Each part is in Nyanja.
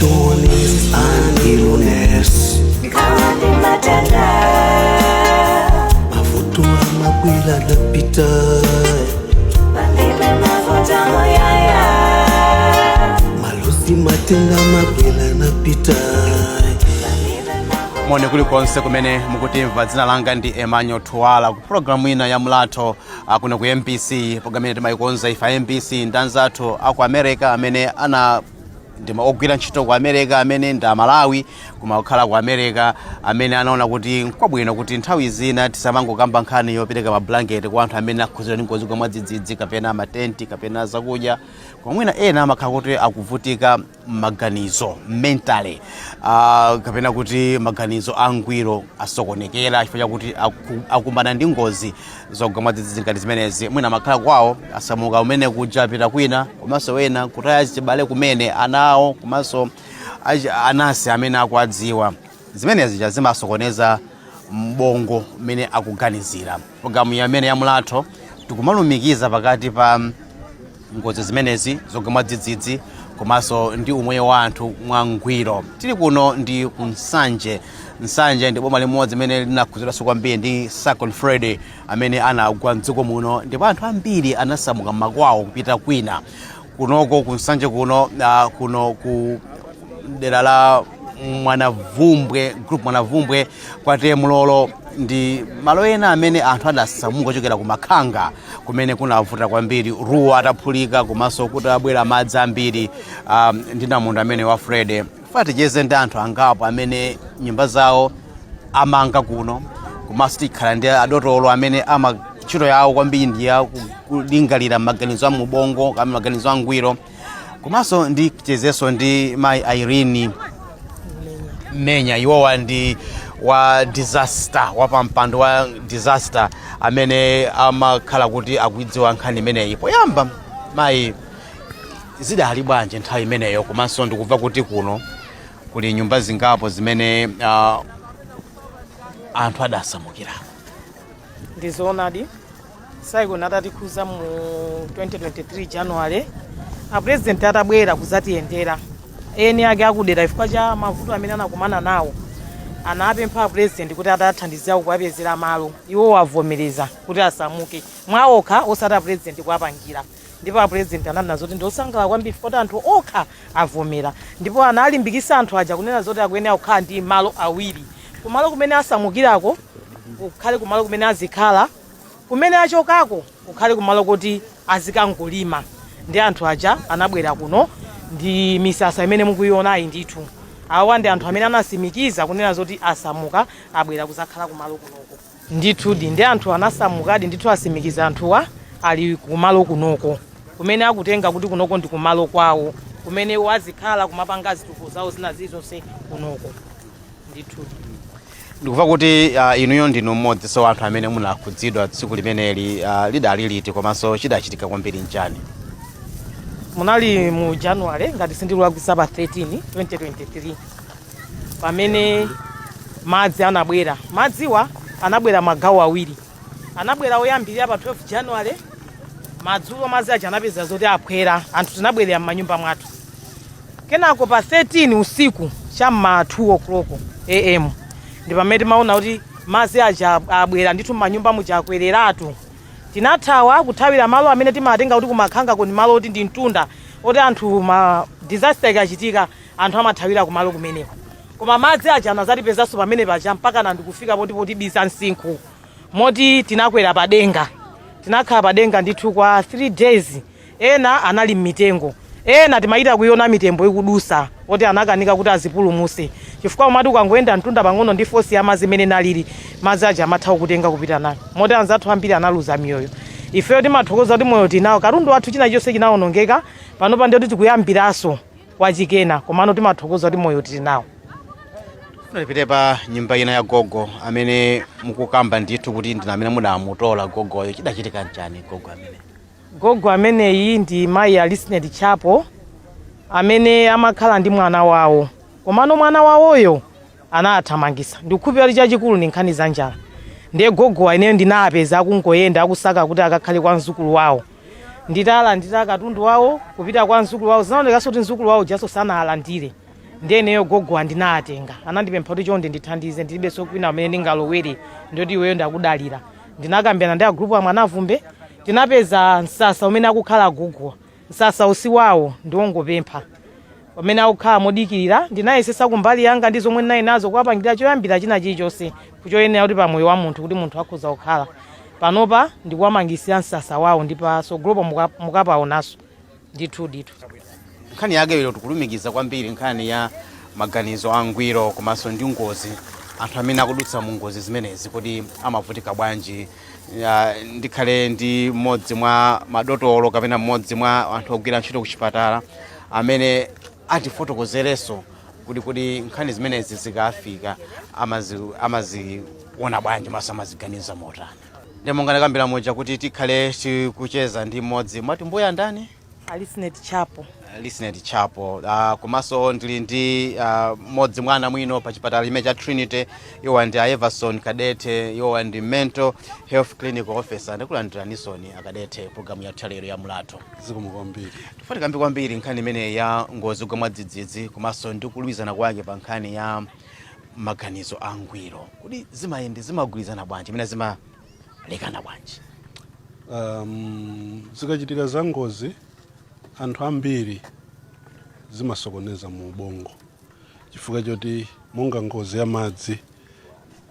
Infections and illness. Nkhawa ndi matenda. Mavuto amabwera napita. Palibe mavuto amuyaya. Malozi, matenda amabwera napita. Moni kulikonse kumene mukutimva. Dzina langa ndi Emmanuel Thuwala, ku programu ina ya Mlatho kuno ku MBC. Programu ine timayikonza ife MBC ndi anzathu aku America amene ana ndima ogwira ntchito ku America, amene ndi Amalawi koma kukhala ku America, amene anaona kuti nkwabwino kuti nthawi zina tisamangokamba nkhani yopereka mablanketi kwa anthu amene akhudzidwa ndi ngozi mwadzidzidzi, kapena matenti, kapena zakudya, koma mwina ena amakhala kuti akuvutika maganizo, mentally, kapena kuti maganizo angwiro asokonekera chifukwa chakuti akumbana ndi ngozi zogwa mwadzidzidzi ngati zimenezi. Mwina amakhala kwawo, asamuka umene kuja, apita kwina, komanso wena kutaya chibale kumene ana awo komanso anasi amene akuadziwa. Zimenezi zimasokoneza mbongo mmene akuganizira. Programu yamene ya Mlatho tikumalumikiza pakati pa ngozi zimenezi zogwa mwadzidzidzi komanso ndi umoyo wa anthu mwangwiro. Tili kuno ndi ku Nsanje. Nsanje ndi boma limodzi limene linakhudzidwanso kwambiri ndi Cyclone Freddy amene anagwa mdziko muno, ndipo anthu ambiri anasamuka makwawo kupita kwina. Kunoko ku Nsanje kuno, kuno ku dera la Mwanavumbwe group, Mwanavumbwe kwa Mlolo, ndi malo ena amene anthu adasamuka kuchokera ku Makhanga kumene kunavuta kwambiri, Ruwa ataphulika komanso kutabwera madzi ambiri ndi namondwe amene wa Freddy. Ticheze ndi anthu angapo amene nyumba zawo amanga kuno, komanso tikhala ndi adotolo amene ama ntchito yawo kwambiri ndi ya kulingalira maganizo a mubongo kama maganizo angwiro, komanso ndi tichezenso ndi mayi Irene Menya. Iwowa ndi wa disaster, wapampando wa disaster, amene amakhala kuti akuidziwa nkhani imeneyi. Poyamba mayi, zidali bwanji nthawi imeneyo? Komanso ndikubva kuti kuno kuli nyumba zingapo zimene anthu adasamukirako. Ndizoonadi, cyclone atatikhuza mu 2023 January, a President atabwera kuzatiyendera, eni ake akudera, chifukwa cha mavuto amene anakumana nawo, anapempha a President kuti atathandizira kuwapezera malo. Iwo avomereza kuti asamuke mwaokha, osati a President kuwapangira. Ndipo a President ananena zoti ndiosangalala kwambiri chifukwa kuti anthu okha avomera, ndipo analimbikisa anthu aja kunena zoti akuyenera kukhala ndi malo awiri: kumalo kumene asamukirako kukhale kumalo kumene azikhala, kumene achokako kukhale kumalo kuti azikangolima. Ndi anthu aja anabwera kuno ndi misasa imene mukuionayi. Ndithu awa ndi anthu amene anasimikiza kunena zoti asamuka, abwera kuzakhala kumalo kunoko. Ndithudi ndi anthu anasamukadi ndithu, asimikiza anthuwa, ali kumalo kunoko kumene akutenga kuti kunoko ndi kumalo kwawo kumene wazikhala, kumapanga zitukuko zawo zina zilizonse kunoko ndithudi. Ndikuva kuti inuyo ndinu mmodzi so anthu amene munakhudzidwa tsiku limeneli. Lidali liti, komanso chidachitika kwambiri nchani? Munali mu January, ngati sindikulakwitsa pa 13, 2023, pamene madzi anabwera. Madziwa anabwera magawo awiri. Anabwera oyambirira pa 12 January madzulo. Madzi aja anapeza zoti aphwera, anthu tinabwerera m'manyumba mwathu. Kenako pa 13 usiku cham'ma 2 o'clock am ndi pamene timaona kuti madzi aja abwera ndithu, m'manyumba muja akwereratu. Tinathawa kuthawira malo amene timatenga kuti kumakhanga kuni, malo oti ndi mtunda oti anthu ma disaster ikachitika anthu amathawira kumalo kumeneko. Koma madzi aja anazatipezanso pamene paja mpaka na ndikufika poti potibisa msinkhu, moti tinakwera padenga. Tinakhala padenga ndithu kwa 3 days. Ena anali mmitengo, ena timayita kuiona mitembo ikudusa, oti anakanika kuti azipulumuse, chifukwa umati ukangoyenda mtunda pang'ono ndi force ya madzi imene nalili, madzi aja amatha kukutenga kupita nayo, moti anzathu ambiri analuza miyoyo. Ifeyo timathokoza kuti moyo tinawo. Katundu wathu, china chonse chinawonongeka. Panopa ndiye tikuyambiranso kwachikena, komano timathokoza kuti moyo tili nawo. Tipite pa nyumba ina ya gogo amene mukukamba ndithu kuti ndina amene mudamutola gogoyo. Chidachitika nchani gogo amene? Gogo ameneyi ndi mayi Alisnet Chapo, amene amakhala ndi mwana wawo, komano mwana wawoyo anathamangisa. Ndikukhulupirira kuti chachikulu ndi nkhani za njala. Ndiye gogo ineyo ndinapeza akungoyenda, akusaka kuti akakhale kwa mzukulu wawo. Nditalandira katundu wawo kupita kwa mzukulu wawo, zinaonekanso kuti mzukulu wawo jaso sanalandire. Ndiye ineyo gogo andinatenga, anandipempha kuti chonde ndithandize, ndilibenso kwina amene ndingalowere, ndiyoti iweyo ndakudalira. Ndinakambirana ndi agrupu a Mwanavumbe, tinapeza msasa umene akukhala agogowa. Msasa usi wawo ndiwongopempha pamene akukhala modikirira. Ndinayesesa kumbali yanga ndi zomwe ndinali nazo kuwapangira choyambira china chilichonse choyenera kuti pamoyo wa munthu, kuti munthu akhoza kukhala. Panopa ndikuwamangisira msasa wawo, ndi pasogolopo mukapaonanso ndithu ndithu. Nkhani yake ilo tikulumikiza kwambiri nkhani ya maganizo angwiro komanso ndi ngozi. Anthu amene akudutsa mu ngozi zimenezi kuti amavutika bwanji? Ndikhale ndi mmodzi mwa madotolo kapena mmodzi mwa anthu ogwira ntchito kuchipatala amene atifotokozerenso kuti nkhani zimenezi zikafika amaziona bwanji, maso amaziganiza motani. Ndi monga ndakambira muja kuti tikhale tikucheza ndi mmodzi. Mwati mbuya ndani? Alisnet Chapo. Lisnet Chapo. Komanso ndili ndi mmodzi mwa anamwino pa chipatala chimene cha Trinity. Iwowa ndi a Everson Kadete, iwowa ndi mental health clinical officer. Ndikulandiranisoni akadete programu ya lero ya Mulatho. Zikomo kwambiri. Tifatika kwambiri nkhani imene ya ngozi kugwa mwadzidzidzi komanso ndi kulumikizana kwake pa nkhani ya maganizo angwiro, kuti zimayende zimagwirizana bwanji, imene zimalekana bwanji? Zikachitika za ngozi, anthu ambiri zimasokoneza mu ubongo, chifukwa choti monga ngozi ya madzi,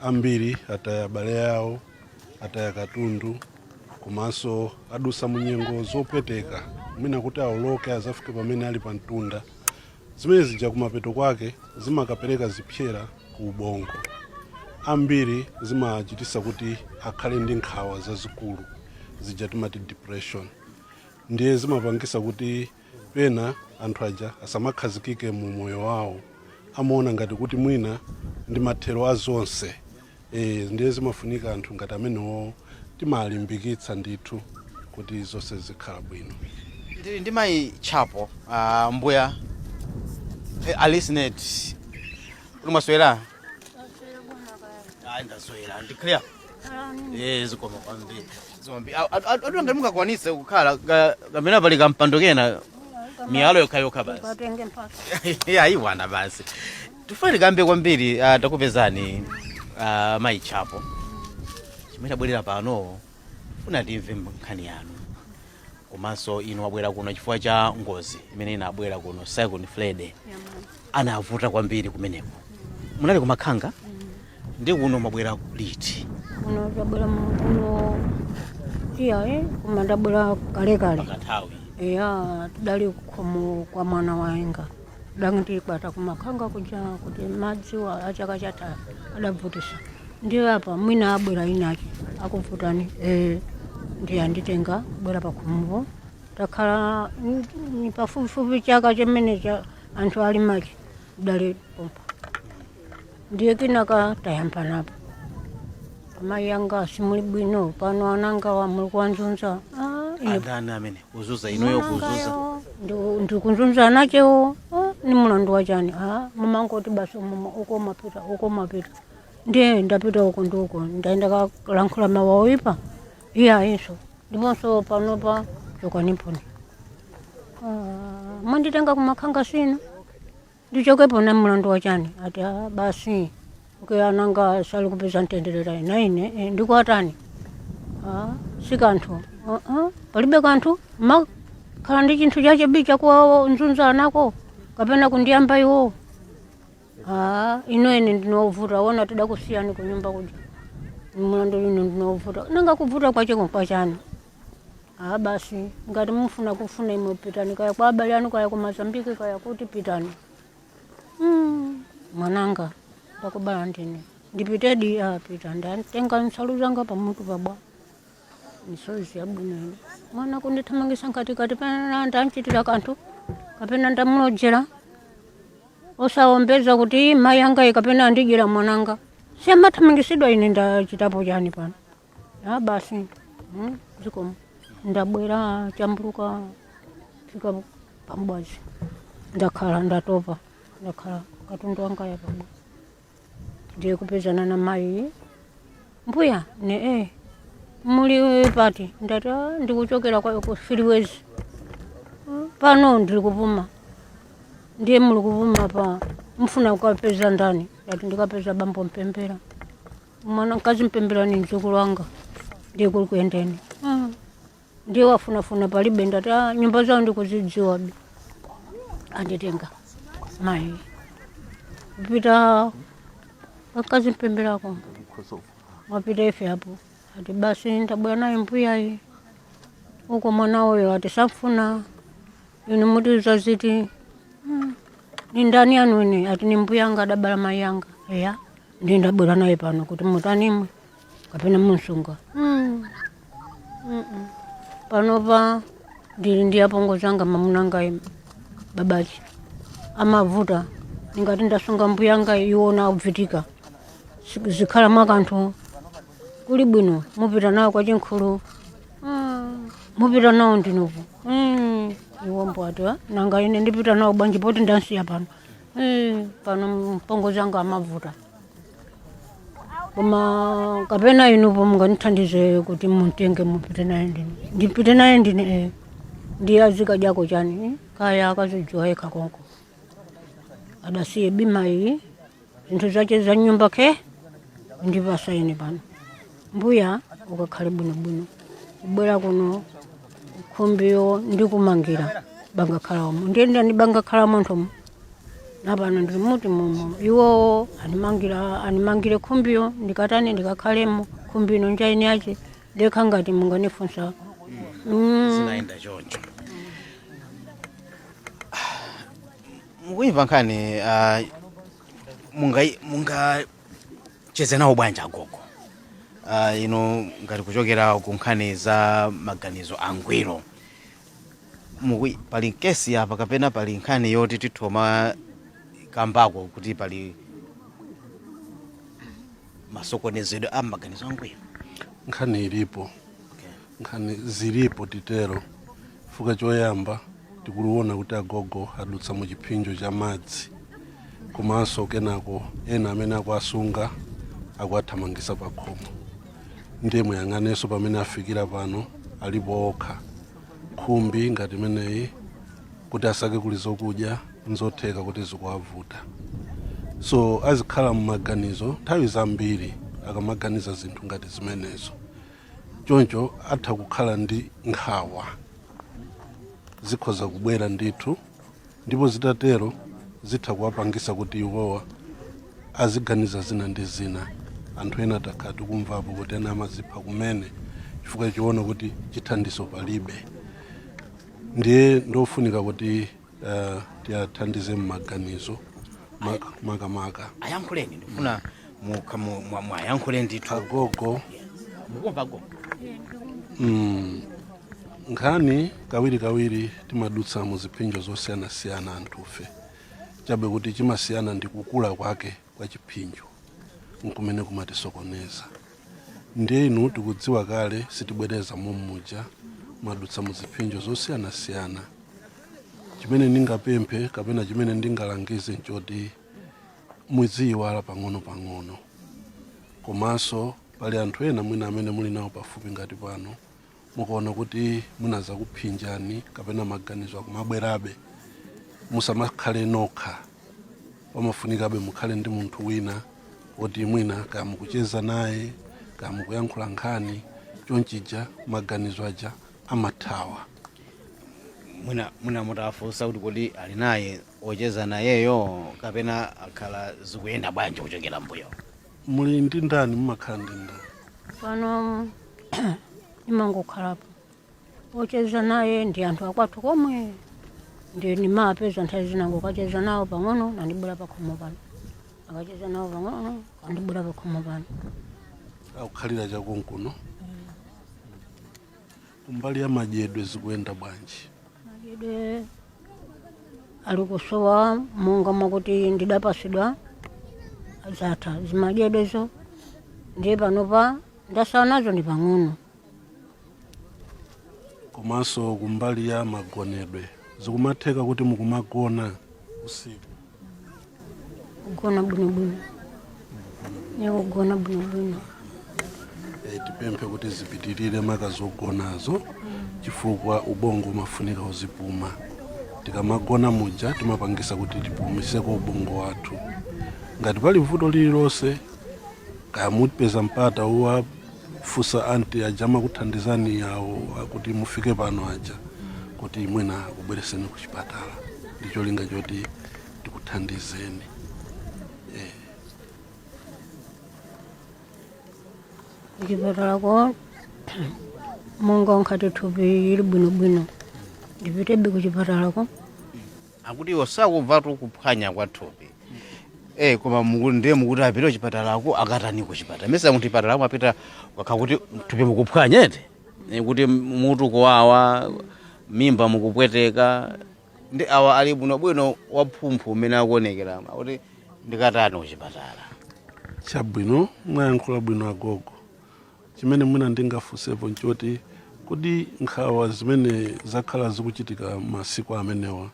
ambiri ataya abale awo, ataya katundu, komanso adusa mu nyengo zopweteka mwina kuti awoloke azafike pamene ali pa mtunda. Zimene zija kumapeto kwake zimakapereka zipsera ku ubongo. Ambiri zimachitisa kuti akhale ndi nkhawa zazikulu, zija timati depression. Ndiye zimapangisa kuti pena anthu aja asamakhazikike mu moyo wawo, amaona ngati kuti mwina ndi mathero a zonse. Ndiye zimafunika anthu ngati amenewo timalimbikitsa ndithu kuti zonse zikhala bwino. Ndili ndi mayi Chapo, mbuya Alisnet, uli mwaswera? Ayi, ndaswera, ndi clear. Zikoma kwambiri, zikoma. Adula ngati mungakwanise kukhala kamene pali kampando kena, miyalo yokha yokha basi. Patenge mpaka. Ayiwana basi. Tifuna tikambe kwambiri. Takupezani, mayi Chapo. Chimene tabwerera pano, funa timve nkhani yanu, komanso inu wabwera kuno chifukwa cha ngozi imene inabwera kuno, Cyclone Freddy. Anavuta kwambiri kumeneko. Munali kumakhanga ndi kuno mwabwera liti? Kuno tabwera kuno iya, koma ndabwera kalekale. Pakanthawi. Eya, tidali kukhomo kwa mwana waenga, tidangitikwata kumakhanga kuja kuti madziwa achaka chatha adabvutisa. Ndiye apa mwina abwera inachi akuvutani, ndiye anditenga kubwera pakhomopo. Takhala ni pafupifupi chaka chimene cha anthu ali machi dali pompa. Ndiye kinaka tayamba napo, amayi anga simuli bwino pano, ananga wa muli kuwanzunza. Ah, ine Andani amene kuzuza inuyo kuzuza? Ndikunzunza anachewo. Ah, ni mulandu wachani? Ah, mumangoti basi umumo uko mapita, uko mapita. Ndiye ndapita uko ndi uko, ndaenda kalankhula mawu oipa iya inso ndiponso panopa chokaniponi. Ah, mwanditenga kumakhanga sino ndichokepo na mulandu wachani? Ati ah, basi okay, ananga sali kupeza mtenderera na ine ndikuatani. Ah, si kanthu, palibe kanthu makhala ndi chinthu chachebi chakuwa nzunza anako kapena kundiyamba iwo. Ah, ino ene ndinovuta wona tidakusiyani kunyumba kuja mulandu ino ndinovuta nanga kuvuta kwacheko kwachani? Ah, basi ngati mufuna kufuna imwe pitani kaya kwa abale anu kaya ku Mazambiki kaya kuti pitani. Mwananga ndakubala ndine ndipitedi? Ah, pita. Ndatenga nsalu zanga pamutu pabwa, misozi yabwino ine. Mwana kundithamangisa nkatikati pena ndanchitira kanthu kapena ndamulojera osaombeza kuti mayi anga kapena andidyera mwananga siamathamangisidwa. Ine ndachitapo chani pano? Ah, basi, zikomo. Ndabwera chambuluka fika pambwazi, ndakhala ndatopa, ndakhala katundu wanga ya pabwa. Ndiye kupezana na mayi, mbuya ne muli pati? Ndati "Ah, ndikuchokera kwa ku Filiwezi. Pano ndiri kupuma." Ndiye muli kupuma pa mfuna kukapeza ndani? Ndati ndikapeza bambo Mpembera, mwana mkazi Mpembera ni mdzukulu wanga, ndiye kuli kuyendeni. Ndiye wafunafuna palibe. Ndati ah, nyumba zawo ndikuzidziwabe. Anditenga mayi kupita pakazi Mpemberako, wapita ife apo. Ati basi ndabwera naye mbuyayi uko, mwana uyo ati safuna inu muti zaziti. Ni ndani yanu ine? Ati ni mbuyanga, adabala mai yanga. Eya, ndi ndabwera naye pano kuti mutanimwe kapena munsunga. Panopa ndili ndi apongo zanga, mamunanga babachi amavuta. Ningati ndasunga mbuyanga iwona akuvitika, zikhala mwakanthu kuli bwino mupita nawo kwa chinkhulu. Mupita nawo ndinupo. Iwo mbwati nanga ine ndipita nawo bwanji poti ndansiya pano? Pano mpongo zanga amavuta, koma kapena inupo mungandithandize kuti mutenge mupite naye ndine, ndipite naye ndine. Ndiye azikadyako chani? Kaya akazidziwa yekha konko. Adasiye bima iyi, zinthu zache za nyumba ke ndipasa ine pano. Mbuya ukakhale bwinobwino, kubwera kuno khumbiyo ndikumangira bangakhala umo, ndiye ndani bangakhala munthumo napano ndili muti mumo. Iwowo animangira, animangire khumbiyo, ndikatani, ndikakhalemo. Khumbi ino njaini yache ndekha ngati munganifunsa. Zinaenda choncho. Mukuimva nkhani, munga cheze nawo bwanji agogo? Ino ngati kuchokera ku nkhani za maganizo angwiro, pali kesi apa kapena pali nkhani yoti tithoma kambako kuti pali masokonezedwe a maganizo angwiro? Nkhani ilipo. Nkhani zilipo titero, fuka choyamba tikuliona kuti agogo adutsa mu chipsinjo cha madzi, komanso kenako ena amene akuasunga akuathamangisa pa khomo. Ndiye muyang'anenso pamene afikira pano, alipo okha, khumbi ngati imeneyi, kuti asake kuli zokudya nzotheka kuti zikuwavuta. So azikhala mmaganizo nthawi zambiri akamaganiza zinthu ngati zimenezo. Choncho atha kukhala ndi nkhawa, zikhoza kubwera ndithu, ndipo zitatero zitha kuwapangisa kuti iwowa aziganiza zina ndi zina. Anthu ena takhala tikumvapo kuti ena amazipha kumene chifukwa chiona kuti chithandizo palibe. Ndiye ndofunika kuti tiyathandize mmaganizo makamaka. Ayankhuleni, ndikufuna mwayankhule ndithu. Agogo. Mukumva agogo? Nkhani kawirikawiri timadutsa mu zipsinjo zosiyanasiyana anthufe, chabe kuti chimasiyana ndi kukula kwake kwa chipsinjo nkumene kumatisokoneza. Ndiye inu tikudziwa kale, sitibwereza mommuja, madutsa mu zipsinjo zosiyanasiyana. Chimene ndingapemphe kapena chimene ndingalangize nchoti muziyiwala pang'ono pang'ono. Komanso pali anthu ena mwina amene muli nawo pafupi, ngati pano mukaona kuti munaza kuphinjani kapena maganizo akumabwerabe, musamakhale nokha. Pamafunikabe mukhale ndi munthu wina woti mwina kaya mukucheza naye, kaya mukuyankhula nkhani, chonchija maganizo aja amathawa. Mwina mutafunsa kuti kodi ali naye ocheza nayeyo kapena akhala zikuyenda bwanji kuchokera mbuyo? Muli ndi ndani? Mumakhala ndi ndani? Pano imangokhalapo, ocheza naye ndi anthu akwathu komwe, ndi nimapeza nthawi zina ngokacheza nawo pang'ono, nandibwera pakhomo pano, akacheza nawo pang'ono, kandibwera pakhomo pano. Akukhalira chakonkuno. Kumbali ya madyedwe zikuyenda bwanji? Madyedwe ali kusowa, monga mwakuti ndidapasidwa zatha zimadyedwezo, ndiye panopa ndasala nazo ndi pang'ono. Komanso kumbali ya magonedwe zikumatheka kuti mukumagona usiku? Kugona bwinobwino, nikugona bwinobwino. Tipemphe kuti zipitirire maka zogonazo, chifukwa ubongo umafunika uzipuma. Tikamagona muja timapangisa kuti tipumiseko ubongo wathu. Ngati pali vuto lililonse, kaya mupeza mpata uwafunsa anti aja amakuthandizani awo kuti mufike pano aja, kuti mwina akubwereseni ku chipatala ndi cholinga choti tikuthandizeni. Kuchipatalako monga nkhati thupi ili bwinobwino, ndipitebe kuchipatalako. Akuti iwo sakumvatu kuphwanya kwa thupi, koma ndiye mukuti apite kuchipatalako, akatani kuchipatala? Mesa munthu chipatalako apita wakha kuti thupi mukuphwanya ete, kuti mutu kuwawa, mimba mukupweteka, ndi awa ali bwinobwino waphumphu umene akuonekera, akuti ndikatani kuchipatala? Chabwino, mwayankhula bwino agogo. Chimene mwina ndingafunsepo nchoti, kodi nkhawa zimene zakhala zikuchitika masiku amenewa,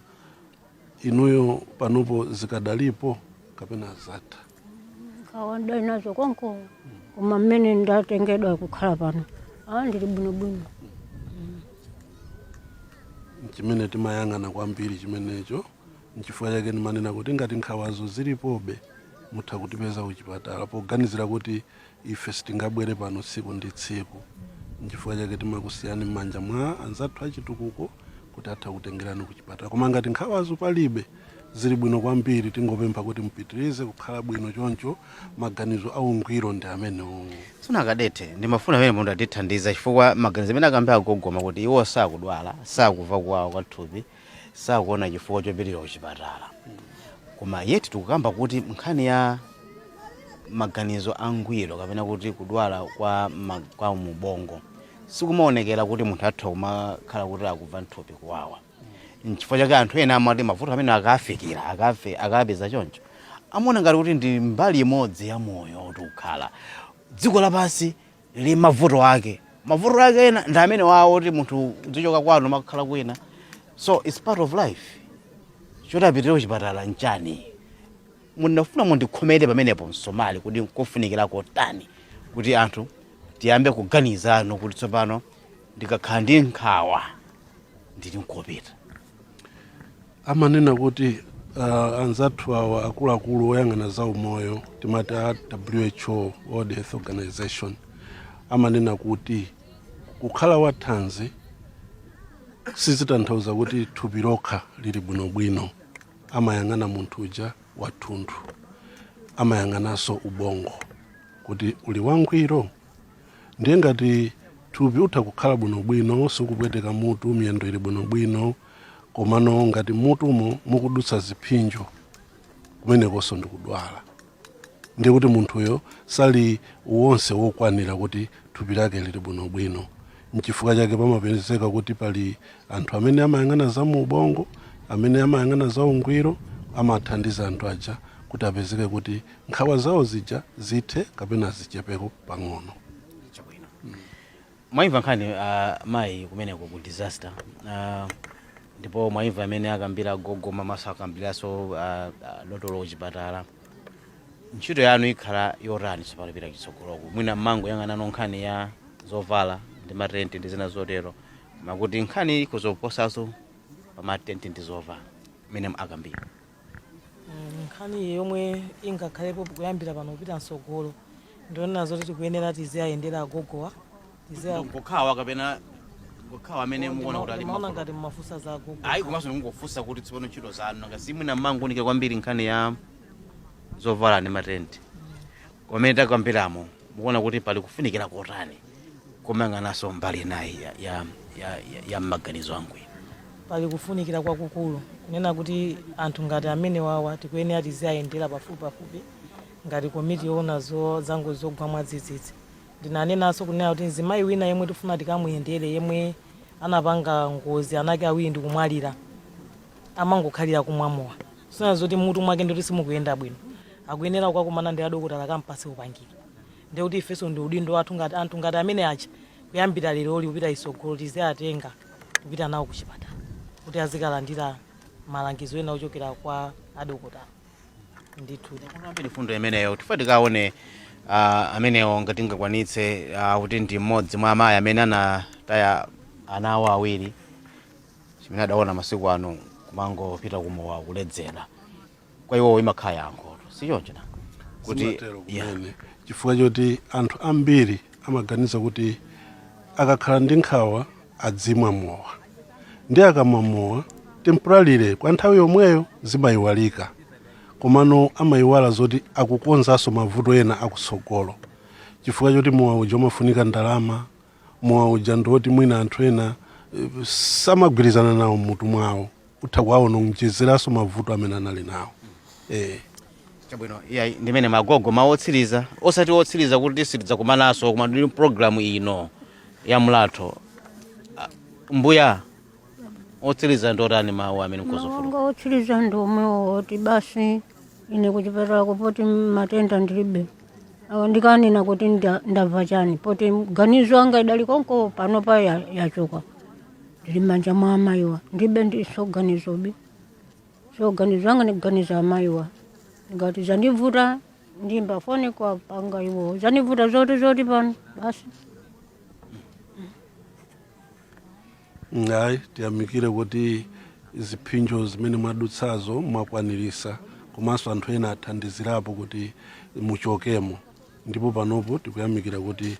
inuyo panopo zikadalipo kapena zatha? Nkhawa ndali nazo konko, koma mmene ndatengedwa kukhala pano, ndili bwinobwino. Chimene timayang'ana kwambiri chimenecho. Nchifukwa chake ndimanena kuti ngati nkhawazo zilipobe, mutha kutipeza kuchipatala, poganizira kuti ife sitingabwere pano tsiku ndi tsiku. Nchifukwa chake timakusiyani m'manja mwa anzathu achitukuko kuti atha kutengerani kuchipatala. Koma ngati nkhawazo palibe, zili bwino kwambiri, tingopempha kuti mupitirize kukhala bwino choncho. Maganizo aungwiro ndi amenewo. Tsono akadethe, ndimafuna amene munthu atithandiza, chifukwa maganizo amene akambe agogoma kuti iwo sakudwala, sakumva kuwawa kwa thupi, sakuona chifukwa chopitirira kuchipatala, koma yeti tikukamba kuti nkhani ya maganizo angwiro kapena kuti kudwala kwa mubongo sikumaonekera kuti munthu atha kumakhala kuti akumva mthupi kuwawa. Nchifukwa chake anthu ena amati mavuto amene akafikira akafe akapeza choncho, amaona ngati kuti ndi mbali imodzi ya moyo kuti kukhala dziko lapansi lili mavuto ake. Mavuto ake ena ndi amene wawo kuti munthu uzichoka kwanu makhala kwina, so it's part of life. Choti apitire kuchipatala nchani? Munafuna mundikhomere pamenepo msomali kuti nkofunikira kotani kuti anthu tiyambe kuganizano kuti tsopano ndikakhala ndi nkhawa ndili nkopita. Amanena kuti anzathu awa akuluakulu oyang'ana za umoyo, timati a WHO, World Health Organization, amanena kuti kukhala wathanzi sizitanthauza kuti thupi lokha lili bwinobwino. Amayang'ana munthu uja wathunthu, amayang'ananso ubongo kuti uli wangwiro. Ndiye ngati thupi utha kukhala bwinobwino, sikupweteka mutu, miyendo ili bwinobwino, komano ngati mutumo mukudutsa ziphinjo, kumenekonso ndikudwala. Ndiye kuti munthuyo sali wonse wokwanira kuti thupi lake lili bwinobwino. Nchifukwa chake pamapezeka kuti pali anthu amene amayang'ana za mu ubongo, amene amayang'ana za ungwiro, amathandiza anthu aja kuti apezeke kuti nkhawa zawo zija zithe kapena zichepeko pang'ono. Chabwino, mwaimva nkhani, mayi, kumeneko ku disaster, ndipo mwaimva amene akambira gogo mamaso, akambiranso dotolo kuchipatala. Ntchito yanu ikhala yotani tsopano pita chitsogoloku? Mwina mmango yang'anano nkhani ya zovala ndi matenti ndi zina zotero, makuti nkhani ikuzoposaso pa matenti ndi zovala imene akambira. Nkhani yomwe ingakhalepo kuyambira pano kupita mtsogolo, ndionena zoti tikuyenera tiziyayendera agogowa, tiziya Ngokhawa kapena ngokhawa amene mukuona kuti ali Ndimaona mavuto? ngati mmafunsa za agogo. Ayi, komanso ndingofunsa kuti tsopano ntchito zanu, nanga simwina mmangonikira kwambiri nkhani ya zovala ndi matenti, pamene takambiramo mukuona kuti pali kufunikira kotani komayang'ananso mbali inayi ya maganizo angwiro? Pali kufunikira kwakukulu kunena kuti anthu ngati amene wawa tikuyenera tiziyayendera pafupi pafupi ngati komiti yoona zangozi zogwa mwadzidzidzi. Ndinanenanso kunena kuti mzimayi wina yemwe tifuna tikamuyendere, yemwe anapanga ngozi, anake awiri ndikumwalira, amangokhalira kumwa mowa, sina zoti mutu mwake ndoti simukuyenda bwino, akuyenera kukakumana ndi adokotala akampase upangiri. Ndikuti ifenso ndi udindo wathu ngati anthu ngati amene aja, kuyambira leroli kupita isogolo, tiziyatenga kupita nawo kuchipatala kuti azikalandira malangizo ena ochokera kwa adokotala ndithu. Kwambiri fundo imeneyo. Tifa tikaone amenewo ngati tingakwanitse, kuti ndi mmodzi mwa amayi amene anataya ana awo awiri. Chimene adaona masiku ano. Kumangopita kumowa kuledzera kwa iwowo imakhala yankhoto, sichoncho na kuti Zimatero kumene, chifukwa choti anthu ambiri amaganiza kuti akakhala ndi nkhawa adzimwa mowa, ndi akamwa mowa temporarily, kwa nthawi yomweyo zimayiwalika, komano amayiwala zoti akukonzanso mavuto ena akutsogolo, chifukwa choti mowa uja umafunika ndalama. Mowa uja ndiwoti mwina anthu ena samagwirizana nawo mmutu mwawo, utha kuwawononjezeranso mavuto amene anali nawo. Chabwino, iya, ndimene magogo mawu otsiriza, osati otsiriza kuti sitidzakumananso, koma ndili programu ino ya Mlatho. Ah, mbuya, otsiriza ndotani mawu amene mkozofuta? Mawanga otsiriza ndi omwewo, oti basi ine kuchipatala kupoti matenda ndilibe. Awo ndikanena kuti ndamva chani poti ganizo anga idali konko, panopa yachoka, ndili m'manja mwa amayiwa, ndilibe ndiso ganizobe. So ganizo anga ndikuganiza amayiwa, ngati zandivuta ndimba foni kwa panga iwo, zandivuta zoti zoti pano basi. Ayi, tiyamikire kuti ziphinjo zimene mwadutsazo mwakwanirisa, komanso anthu ena athandizirapo kuti muchokemo, ndipo panopo tikuyamikira kuti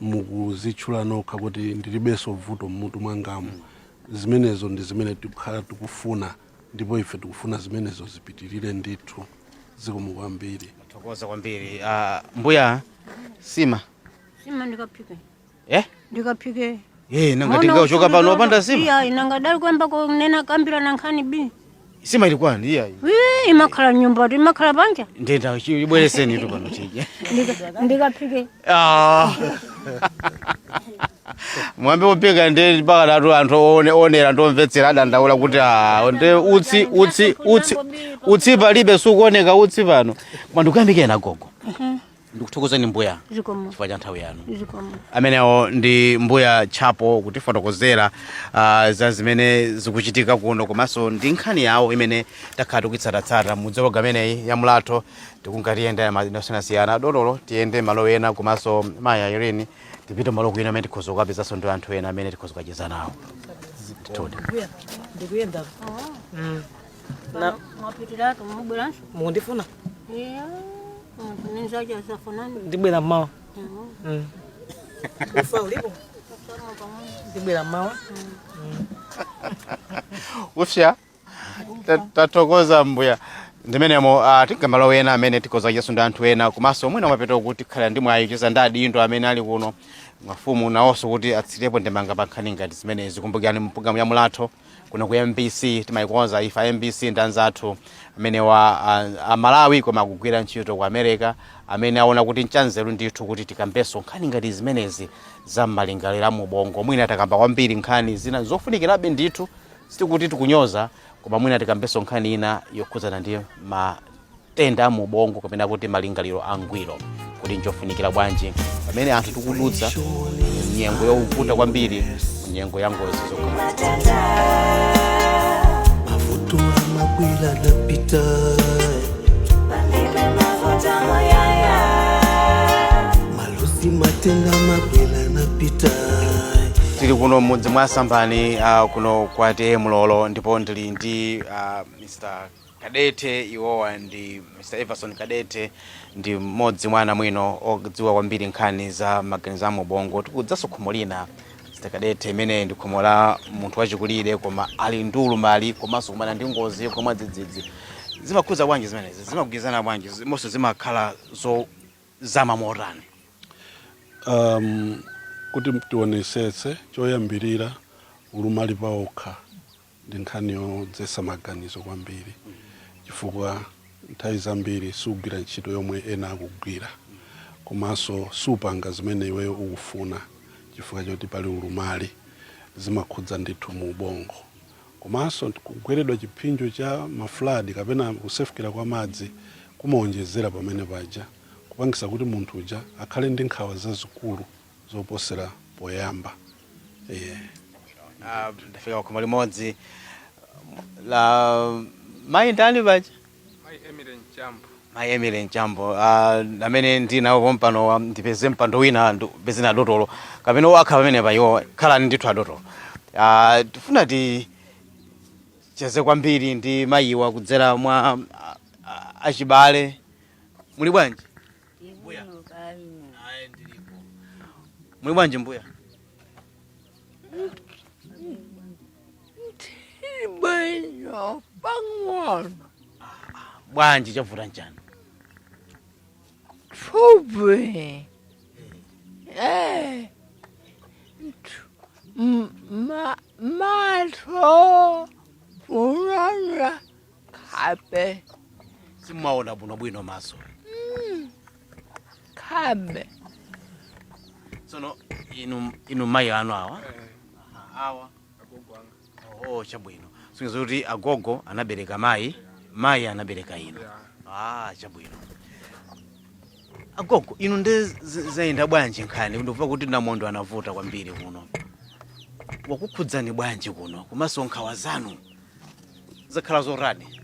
mukuzitchula nokha kuti ndilibenso vuto mmutu mwangamo. Zimenezo ndi zimene tikukhala tikufuna, ndipo ife tikufuna zimenezo zipitirire ndithu. Zikomo kwambiri. Thokoza kwambiri. Ah, mbuya, sima? Sima ndikaphike. Eh? Ndikaphike. Eh, nanga tingachoka pano opanda sima? Iya, inanga dali kwamba kunena kambira na nkhani bi. Sima ili kwani iya? Ii, imakhala nyumba, imakhala panja. Ndenda ibwereseni tu pano tije. Ndikaphike. Ah. Mwambe kupika ndi mpaka natu anthu onera ndomvetsera adandaula kuti ah, ndi utsi utsi utsi utsi palibe, sukuoneka utsi pano. Koma ndikuyamikeni agogo, ndikuthokozani mbuya Zikomo. chifukwa cha nthawi yanu. Zikomo. Amenewo ndi mbuya Chapo kutifotokozera za zimene zikuchitika kuno, komanso ndi nkhani yawo imene takhala tikuyitsatatsata mu program imeneyi ya Mlatho. Tikungatiyenda osiyanasiyana dotolo, tiyende malo ena, komanso maya Irene, tipite malo kwina amene tikhoza kukapezanso ndi anthu ena amene tikhoza kukacheza nawo. Titodi. Ndikuyenda. Na Mwapitiratu, mubweranso? Mukundifuna? Iya, munthu ninzaja zafanani. Ndibwera mmawa. Ufa ulipo, ndibwera mmawa. Ufya. Tathokoza mbuya. Ndimenemo tingamalo ena amene tikhoza kuchezanso ndi anthu ena, komanso mwina mapeto kuti tikhala ndi mwayi kucheza ndi adindo amene ali kuno, mafumu nawonso, kuti atsirepo ndemanga pa nkhani ngati zimenezi. Kumbukirani, mpulogalamu ya Mulatho kuno ku MBC timayikonza ife MBC ndi anzathu amene wa a Malawi koma akugwira ntchito ku America, amene aona kuti nchanzeru ndithu kuti tikambenso nkhani ngati zimenezi za malingaliro a mubongo. Mwina takamba kwambiri nkhani zina zofunikirabe ndithu, sitikuti tikunyoza, koma mwina tikambenso nkhani ina yokhudzana ndi matenda a mubongo kapena kuti malingaliro angwiro, kuti nchofunikira bwanji pamene anthu tikudutsa nyengo yovuta kwambiri, nyengo ya ngozi zokha. Mavuto amabwera napita. Palibe mavuto yaya. Maluzi, matenda amabwera napita. Tili kuno mudzi mwa Sambani, kuno kwa T/A Mlolo, ndipo ndili ndi Mr Kadete. Iwowa ndi Mr Everson Kadete, ndi mmodzi mwa anamwino odziwa kwambiri nkhani za maganizo a mubongo. Tikudzaso khomo lina, Mr Kadete, imene ndi khomo la munthu wachikulire koma ali ndi ulumali, komanso kumana ndi ngozi yomwe dzidzidzi. Zimakhudza bwanji zimenezi? Zimagwirizana bwanji? Monso zimakhala zozama motani? Kuti tionesetse, choyambirira ulumali paokha ndi nkhani yodzetsa maganizo kwambiri, chifukwa nthawi zambiri sugwira ntchito yomwe ena akugwira, komanso supanga zimene iweyo ukufuna chifukwa choti pali ulumali. Zimakhudza ndithu mu ubongo. Komanso kugweredwa chipsinjo cha ma flood kapena kusefukira kwa madzi kumaonjezera pamene paja, kupangisa kuti munthu uja akhale ndi nkhawa zazikulu zoposera poyamba, yeah. Ndafika khomo limodzi la mayi ndani paja? Mai Emily Mchambo. Mayi Emily Mchambo, amene ndinawo pompano. Ndipeze mpando wina, ndipeze na dotolo kapena akhala pamene pa iwo. Khalani ndithu adotolo. Tifuna ti Ticheze kwambiri ndi mayiwa kudzera mwa achibale. Muli bwanji mbuya? Ayi, ndilipo. Muli bwanji mbuya? Bwino pang'ono. Bwanji, chavuta nchani? Thupi maso kunona khabe. Simumaona bwinobwino maso? Khabe. Tsono inu mayi anu awa? Awa? Agogo anga. Oh, chabwino. Singiza kuti agogo anabereka mayi, mayi anabereka inu. Yeah. Ah, chabwino. Agogo, inu ndi zayenda bwanji nkhani? Ndikuva kuti namondo anavuta kwambiri kuno. Wakukhudzani bwanji kuno, komanso nkhawa zanu zakhala zotani?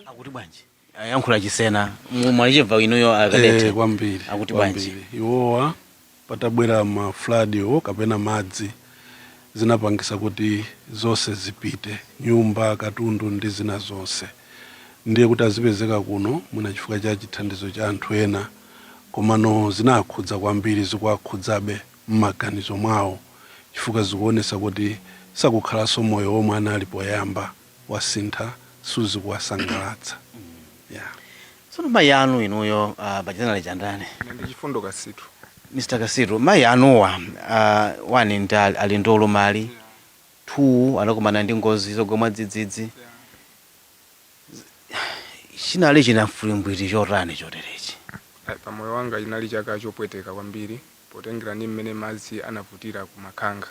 Akuti bwanji? Ayankhula chisena, mwachibva inuyo akadethe? Kwambiri. Akuti bwanji? Kwambiri. Iwowa patabwera ma flood iwo kapena madzi, zinapangisa kuti zonse zipite, nyumba, katundu ndi zina zonse. Ndiye kuti azipezeka kuno mwina chifukwa cha chithandizo cha anthu ena, komano zinakhudza kwambiri, zikuwakhudzabe m'maganizo mwawo, chifukwa zikuonesa kuti sakukhalanso moyo womwe anali poyamba, wasintha, suzikuwasangalatsa, yeah. Tsono mayi anu inuyo, pachizina chandani? Ine ndi Chifundo Kasitu. Mr Kasitu, mayi anuwa wani ndi ali ndi ulumali, two anakumana ndi ngozi zogwa mwadzidzidzi. Chinali chinamfulimbwiti chotani choterechi? Ayi, pamoyo wanga chinali chaka chopweteka kwambiri, potengera ndi mmene madzi anavutira kumakhanga.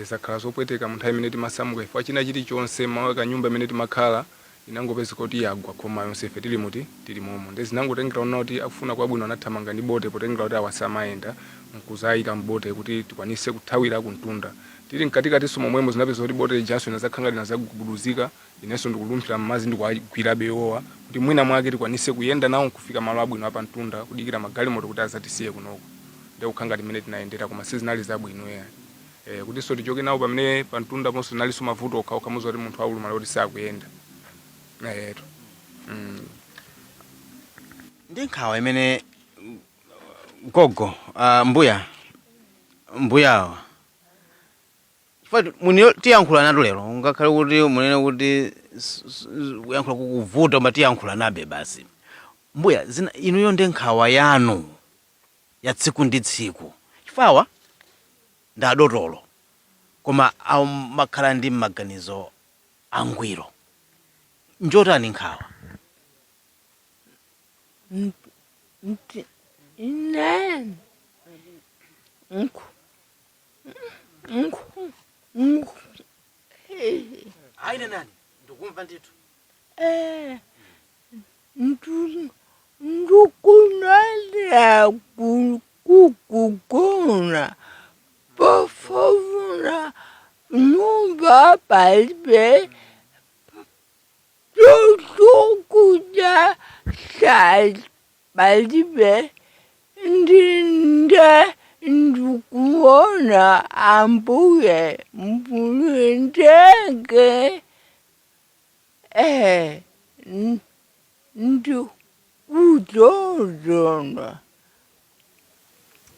Zakhala zopweteka mu nthawi imene timasamuka, chifukwa china chilichonse, mawaka nyumba imene timakhala inangopezeka kuti yagwa khoma yonse, ife tili muti, tili momo. Ndi zinangotengera ona kuti akufuna kwabwino anathamanga ndi bote, potengera kuti awasamayenda, nkuzayika mbote kuti tikwanise kuthawira kumtunda. Tili mkatikatinso momwemo zinapeza kuti bote lijanso inazakhanga linazagubuduzika. Inenso ndikulumphira m'madzi, ndikuwagwirabe iwowa kuti mwina mwake tikwanise kuyenda nawo nkufika malo abwino apamtunda, kudikira magalimoto kuti azatisiye kunoko. Ndi kukhanga timene tinayendera, koma sizinali zabwino yani. Kutinso tichoke nawo pamene pamtunda ponso tinalinso mavuto okhaokha, muziwa kuti munthu aulumala kuti sakuyenda eto. Ndi nkhawa imene gogo, mbuya, mbuyawa, chifukwa mwiniyo tiyankhula natu lero, ngakhale kuti munene kuti kuyankhula kukuvuta, koma tiyankhula nabe basi. Mbuya, zina inuyo ndi nkhawa yanu ya tsiku ndi tsiku, chifukwa ndi adotolo koma amakhala ndi maganizo angwiro, njotani nkhawa? Ine nkhu nkhu nkhu Aine nani, ndikumva ndithu. Ndikunalira kukugona pofuna nyumba palibe, chokudya palibe. Ndinde ndikuona ambuye mulindenge ndikudodona.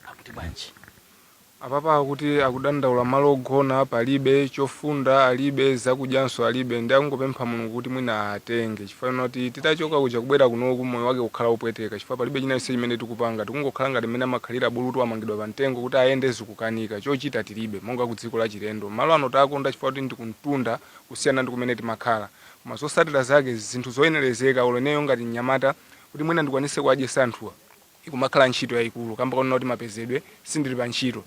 Akuti bwanji? Apapa akuti akudandaula, malo ogona palibe, chofunda alibe, zakudyanso alibe. Ndi akungopempha Mulungu kuti mwina atenge, chifukwa kuti titachoka kuja kubwera kunoku, moyo wake kukhala upweteka, chifukwa palibe china chonse chimene tikupanga. Tikungokhala ngati mmene amakhalira bulutu amangidwa pa mtengo, kuti ayende zikukanika, chochita tilibe, monga ku dziko la chilendo. Malo ano takonda chifukwa kuti ndi kumtunda kusiyana ndi kumene timakhala, koma zotsatira zake, zinthu zoyenerezeka, olo ineyo ngati mnyamata, kuti mwina ndikwanise kuwadyesa anthuwa, ikumakhala ntchito yayikulu, kamba kaona kuti mapezedwe sindili pa ntchito.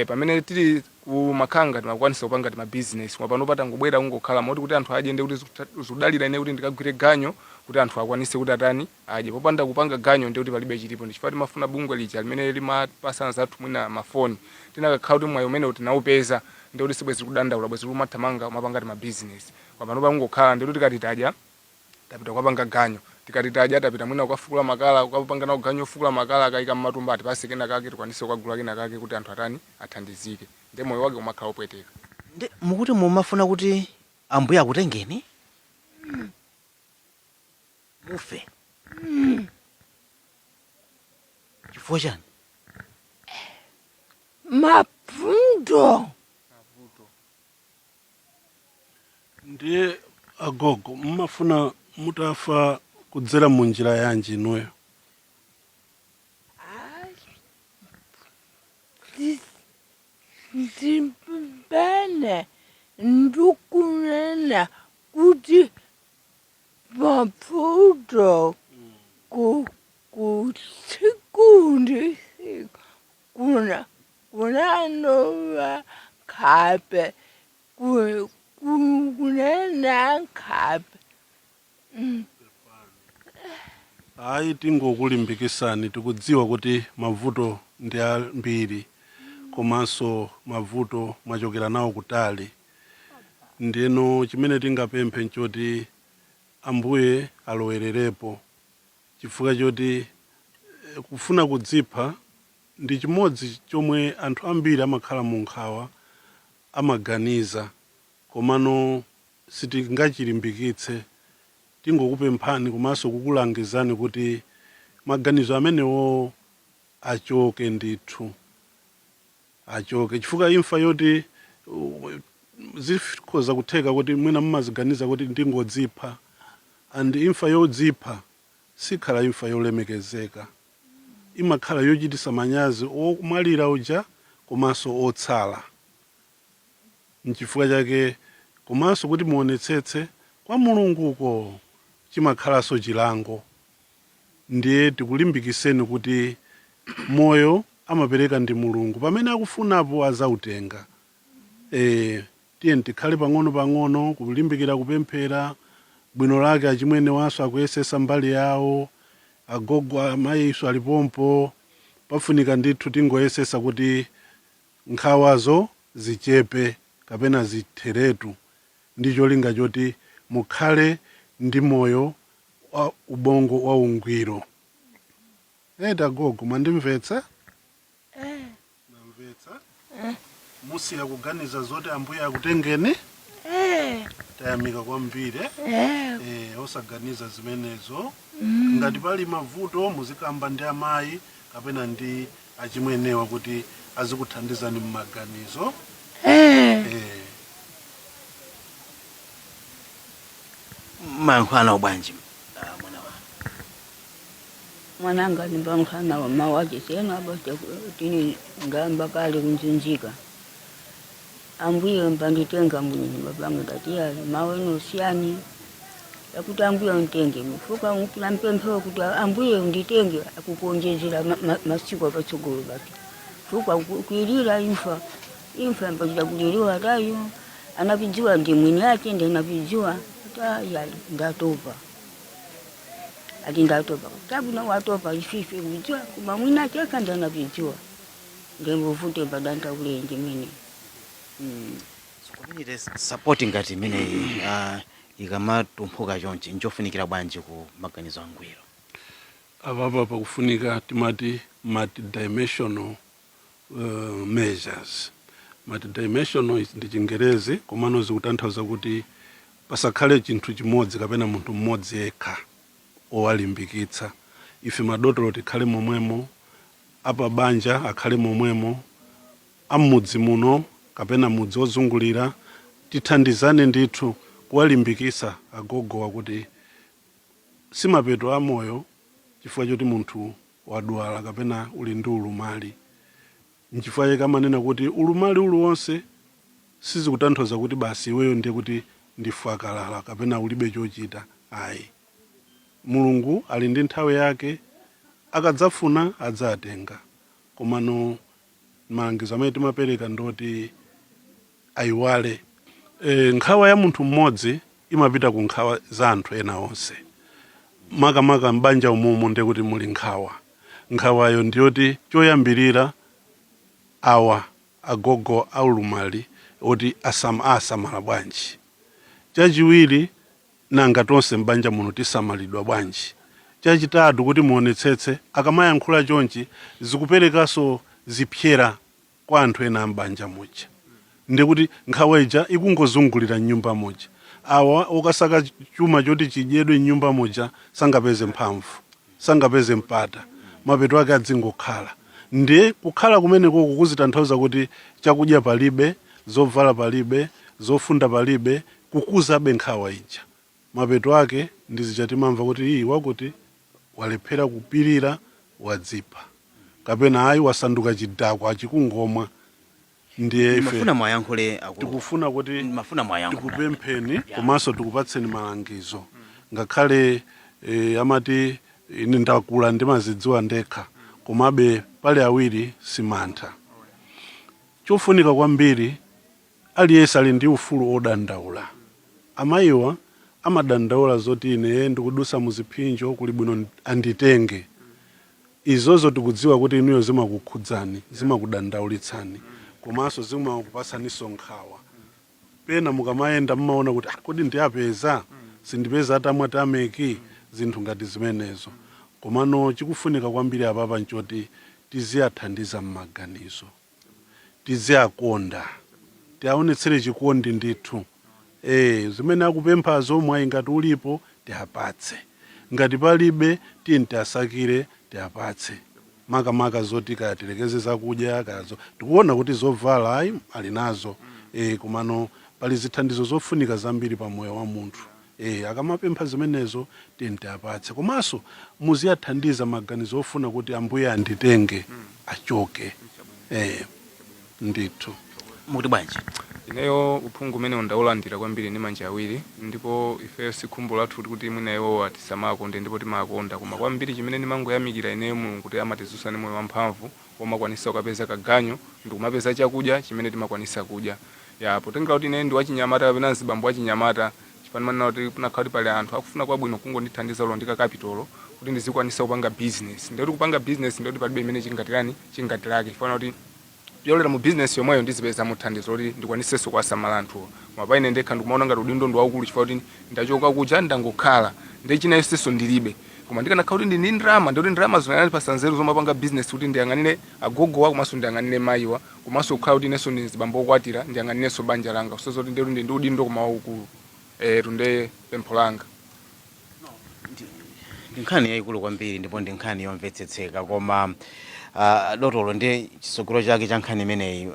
Pamene tili ku makhanga timakwanisa kupanga tima business, koma pano patangobwera kungokhala moti kuti anthu adye, ndi kuti zikudalira ine kuti ndikagwire ganyo kuti anthu akwanise kuti atani, adye. Popanda kupanga ganyo ndi kuti palibe chilipo. Ndi chifukwa timafuna bungwe lija limene limapasa anzathu mwina mafoni. Tinakakhala kuti mwayi umene tinawupeza, ndi kuti sibwezi kudandaula, bwezi kumathamanga kumapanga tima business. Koma pano pakungokhala ndi kuti tikati tadya, tapita kukapanga ganyo. Tikati tadya, tapita mwina kukafukula makala, kukapanga nawo ganyu ofukula makala, akayika mmatumba, atipase kena kake tikwanise kukagula kena kake kuti anthu atani, athandizike. Ndiye moyo wake umakhala opweteka. Ndi mukuti mumafuna kuti Ambuye akutengeni mufe? Chifukwa chani? Mavuto. Ndiye agogo, mumafuna mutafa kudzera mu njira yanji inuyo? Ndipene ndikunena kuti mavuto ku tsiku ndi tsiku kuna kunanova khape kunena khape. Ayi, tingokulimbikisani. Tikudziwa kuti mavuto ndi ambiri, komanso mavuto mwachokera nawo kutali. Ndiyeno chimene tingapemphe nchoti Ambuye alowererepo, chifukwa choti kufuna kudzipha ndi chimodzi chomwe anthu ambiri amakhala mu nkhawa amaganiza, komano sitingachilimbikitse. Tingokupemphani komanso kukulangizani kuti maganizo amenewo achoke ndithu, achoke, chifukwa imfa yoti zikhoza kutheka kuti mwina mumaziganiza kuti ndingodzipha, and imfa yodzipha sikhala imfa yolemekezeka, imakhala yochitisa manyazi omwalira uja komanso otsala. Nchifukwa chake komanso kuti muonetsetse kwa Mulunguko chimakhalanso chilango. Ndiye tikulimbikiseni kuti moyo amapereka ndi Mulungu, pamene akufunapo azautenga. Tiye tikhale pang'ono pang'ono kulimbikira kupemphera bwino lake. Achimwene waso akuyesesa mbali yawo, agogo amayiso alipompo. Pafunika ndithu tingoyesesa kuti nkhawazo zichepe kapena zitheretu, ndi cholinga choti mukhale ndi moyo wa ubongo wa ungwiro. Eti agogo, mwandimvetsa? Mwamvetsa? Musiya kuganiza zoti Ambuye akutengeni? Tayamika kwambiri. Osaganiza zimenezo. Ngati pali mavuto, muzikamba ndi amayi kapena ndi achimwenewa kuti azikuthandizani mmaganizo. Mayankhula nawo bwanji mwana wanu? Mwananga ndimbankhana mawache sena abacha tini ngamba kale kunzinzika, Ambuye mbanditenga mwini mapanga. Ndati yayi, mawu eno siyani yakuti Ambuye unditenge mufuka upila mpemphero kuti Ambuye unditenge, akukuonjezera masiku apatsogolo bati fuka kuilira imfa. Imfa mbachita kuliriwa tayo anapidziwa ndi mwini ake, ndi anapidziwa ta yayi, ndatopa. Ati ndatopa, tabwino, watopa ifife kudziwa, koma mwini ake aka ndi anapidziwa ndembovute padanta kulenje mene. So community support ngati imeneyi ikamatumphuka chonchi, nchofunikira bwanji ku maganizo angwiro? Apapa pakufunika timati multidimensional measures. Multidimensional ndi Chingerezi, komano zikutanthauza kuti pasakhale chinthu chimodzi kapena munthu mmodzi yekha owalimbikitsa. Ife madotolo tikhale momwemo, apa banja akhale momwemo, amudzi muno kapena mudzi wozungulira, tithandizane ndithu kuwalimbikitsa agogowa kuti simapeto a moyo chifukwa choti munthu wadwala kapena uli ndi ulumali. Nchifukwa chake amanena kuti ulumali uliwonse sizikutanthauza kuti basi iweyo ndiye kuti ndifwakalala kapena ulibe chochita, ayi. Mulungu ali ndi nthawi yake, akadzafuna adzatenga. Komano malangizo amene timapereka ndoti ayiwale nkhawa ya munthu mmodzi imapita ku nkhawa za anthu ena onse, makamaka m'banja umumu. Ndiye kuti muli nkhawa, nkhawayo ndiyoti choyambirira awa agogo aulumali oti asamala bwanji. Chachiwiri, Nanga tonse m'banja muno tisamalidwa bwanji? Chachitatu, kuti muonetsetse, akamayankhula chonchi zikuperekanso zipsera kwa anthu ena ambanja muja, ndikuti nkhawa ija ikungozungulira mnyumba muja. Awa okasaka chuma choti chidyedwe mnyumba muja sangapeze mphamvu, sangapeze mpata, mapeto ake adzingokhala. Ndiye kukhala kumeneko kukuzitanthauza kuti chakudya palibe, zovala palibe, zofunda palibe, kukuzabe nkhawa ija. Mapeto ake ndizija timamva kuti iyi wakuti walephera kupirira, wadzipha, kapena ayi, wasanduka chidakwa, achikungomwa. Ndiye ife Mafuna mwayankhule akulu. Tikufuna kuti Mafuna mwayankhula. tikupempheni komanso tikupatseni malangizo. Ngakhale amati ine ndakula, ndimazidziwa ndekha, komabe pali awiri simantha. Chofunika kwambiri, aliyense ali ndi ufulu odandaula. Amayiwa amadandaula zoti ine ndikudusa muziphinjo, kuli bwino anditenge. Izozo tikudziwa kuti inuyo zimakukhudzani, zimakudandaulitsani, komanso zimakupatsaninso nkhawa. Pena mukamayenda mmaona kuti, ah, kodi ndiyapeza, sindipeza atamwa tameki, zinthu ngati zimenezo. Komano chikufunika kwambiri apapa nchoti tiziyathandiza m'maganizo, tiziyakonda, tiaonetsere chikondi ndithu. Zimene akupemphazo, mwayi ngati ulipo tiapatse, ngati palibe tiyeni tiasakire tiapatse, makamaka zoti kaya tilekeze zakudya kazo. Tikuona kuti zovala ayi, ali nazo, komano pali zithandizo zofunika zambiri pa moyo wa munthu. Akamapempha zimenezo tiyeni tiapatse, komanso muziyathandiza maganizo ofuna kuti Ambuye anditenge achoke, ndithu. Mukuti bwanji? Ineyo uphungu umene ndaulandira kwambiri ndi manja awiri, ndipo ifeyo si khumbo lathu kuti mwina iwowa tisamakonde, ndipo timakonda. Koma kwambiri chimene ndimangoyamikira ineyo Mulungu kuti amatizutsa ndi moyo wamphamvu womakwanisa kukapeza kaganyu ndikumapeza chakudya chimene timakwanisa kudya. Ya, potengera kuti ine ndi wachinyamata kapena mzibambo wachinyamata, chifanana kuti kunakhala kuti pali anthu akufuna kwabwino kungondithandiza ulo ndi ka capital kuti ndizikwanisa kupanga business, ndikuti kupanga business ndikuti palibe imene chingatirani chingatilake, chifana kuti yolera mu business yomweyo ndizipeza muthandizo kuti ndikwanisenso kuwasamala anthuwo. Koma pa ine ndekha ndikumaona ngati udindo ndi waukulu, chifukwa kuti ndachoka kuja ndangokhala ndi china yonsenso ndilibe. Koma ndikanakhala kuti ndili ndi ndalama, ndikuti ndalama zinandipasa nzeru zomapanga business kuti ndiyang'anire agogowa komanso ndiyang'anire mayiwa, komanso kukhala kuti inenso ndi mzibambo wokwatira, ndiyang'anirenso banja langa, kusonyeza kuti ndikuti ndi ndi udindo koma waukulu. Tunde pempho langa. Ndi nkhani yayikulu kwambiri ndipo ndi nkhani yomvetsetseka. Koma dotolo, ndi chitsogolo chake cha nkhani imeneyi,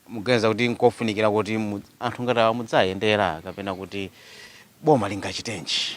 muganiza kuti nkofunikira kuti anthu ngati awa mudzayendera, kapena kuti boma lingachitenji?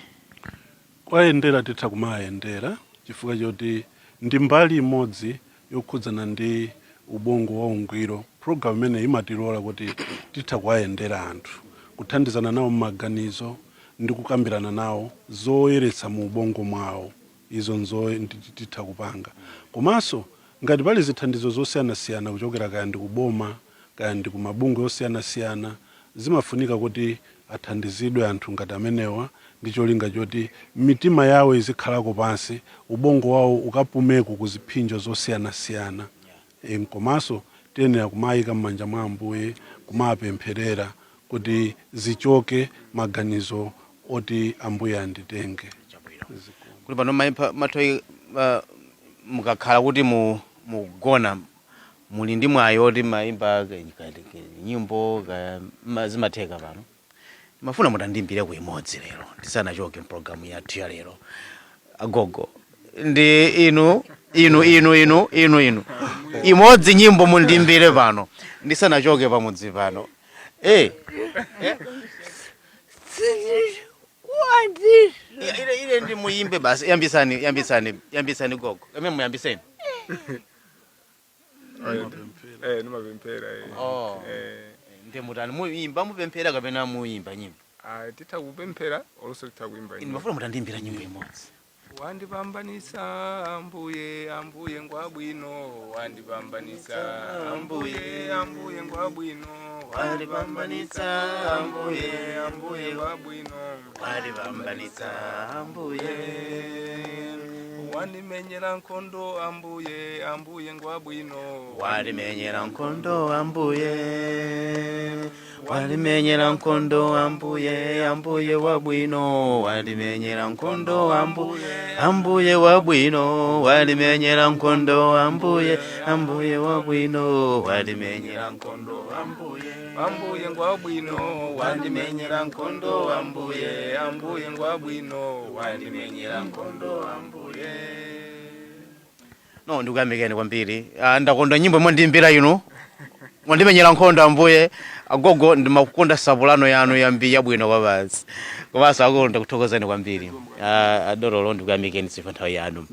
Kwayendera titha kumayendera, chifukwa choti ndi mbali imodzi yokhudzana ndi ubongo wa ungwiro. Program imene imatilola kuti titha kuwayendera anthu, kuthandizana nawo m'maganizo ndi kukambirana nawo zoyeretsa mu ubongo mwawo, izo nzo titha kupanga. Komanso ngati pali zithandizo zosiyanasiyana kuchokera kaya ndi kuboma, kaya ndi kumabungwe osiyanasiyana, zimafunika kuti athandizidwe anthu ngati amenewa ndi cholinga choti mitima yawo izikhalako pansi, ubongo wawo ukapumeko ku ziphinjo zosiyanasiyana. Komanso tiyenera kumayika m'manja mwa Ambuye, kumapempherera kuti zichoke maganizo oti Ambuye anditenge. Kuti pano mathoyi, mukakhala kuti mugona, muli ndi mwayi oti mayimba nyimbo zimatheka pano. Mafuna mutandimbireko imodzi lero tisanachoke mpulogalamu yathu ya lero. Agogo, ndi inu inu inu inu inu inu, imodzi nyimbo mundimbire pano ndisanachoke pamudzi pano. Ile ndi muyimbe basi. Yambisani, yambisani, yambisani gogo, amene muyambiseni. Nimapemphera. Oh. Ndi mutani, muyimba mupemphera kapena muyimba nyimbo? Ah, titha kupemphera olonso titha kuimba Inu nyimbo. mafuna mutandimbira nyimbo imodzi. Wandipambanisa Ambuye, Ambuye ngwabwino. Wandipambanisa Ambuye, Ambuye ngwabwino. Wandipambanitsa Ambuye, Ambuye ngwabwino. Wandipambanitsa Ambuye. Wandimenyera nkhondo ambuye, ambuye ngwabwino. Walimenyera nkhondo ambuye, walimenyera nkhondo ambuye, ambuye wabwino. Walimenyera nkhondo ambuye, ambuye wabwino. Walimenyera nkhondo ambuye, ambuye wabwino. Walimenyera nkhondo ambuye, ambuye ngwabwino. Wandimenyera nkhondo ambuye, ambuye ngwabwino. Wandimenyera nkhondo ambuye. No, ndikuyamikeni kwambiri. Ndakonda nyimbo imwe ndimbira inu, mwandimenyera nkhondo ambuye. Agogo, ndimakukonda sapulano yanu yambi yabwino kwabasi. Komanso akulu, ndikuthokozeni kwambiri. Adololo, ndikuyamikeni sifa nthawi yanu.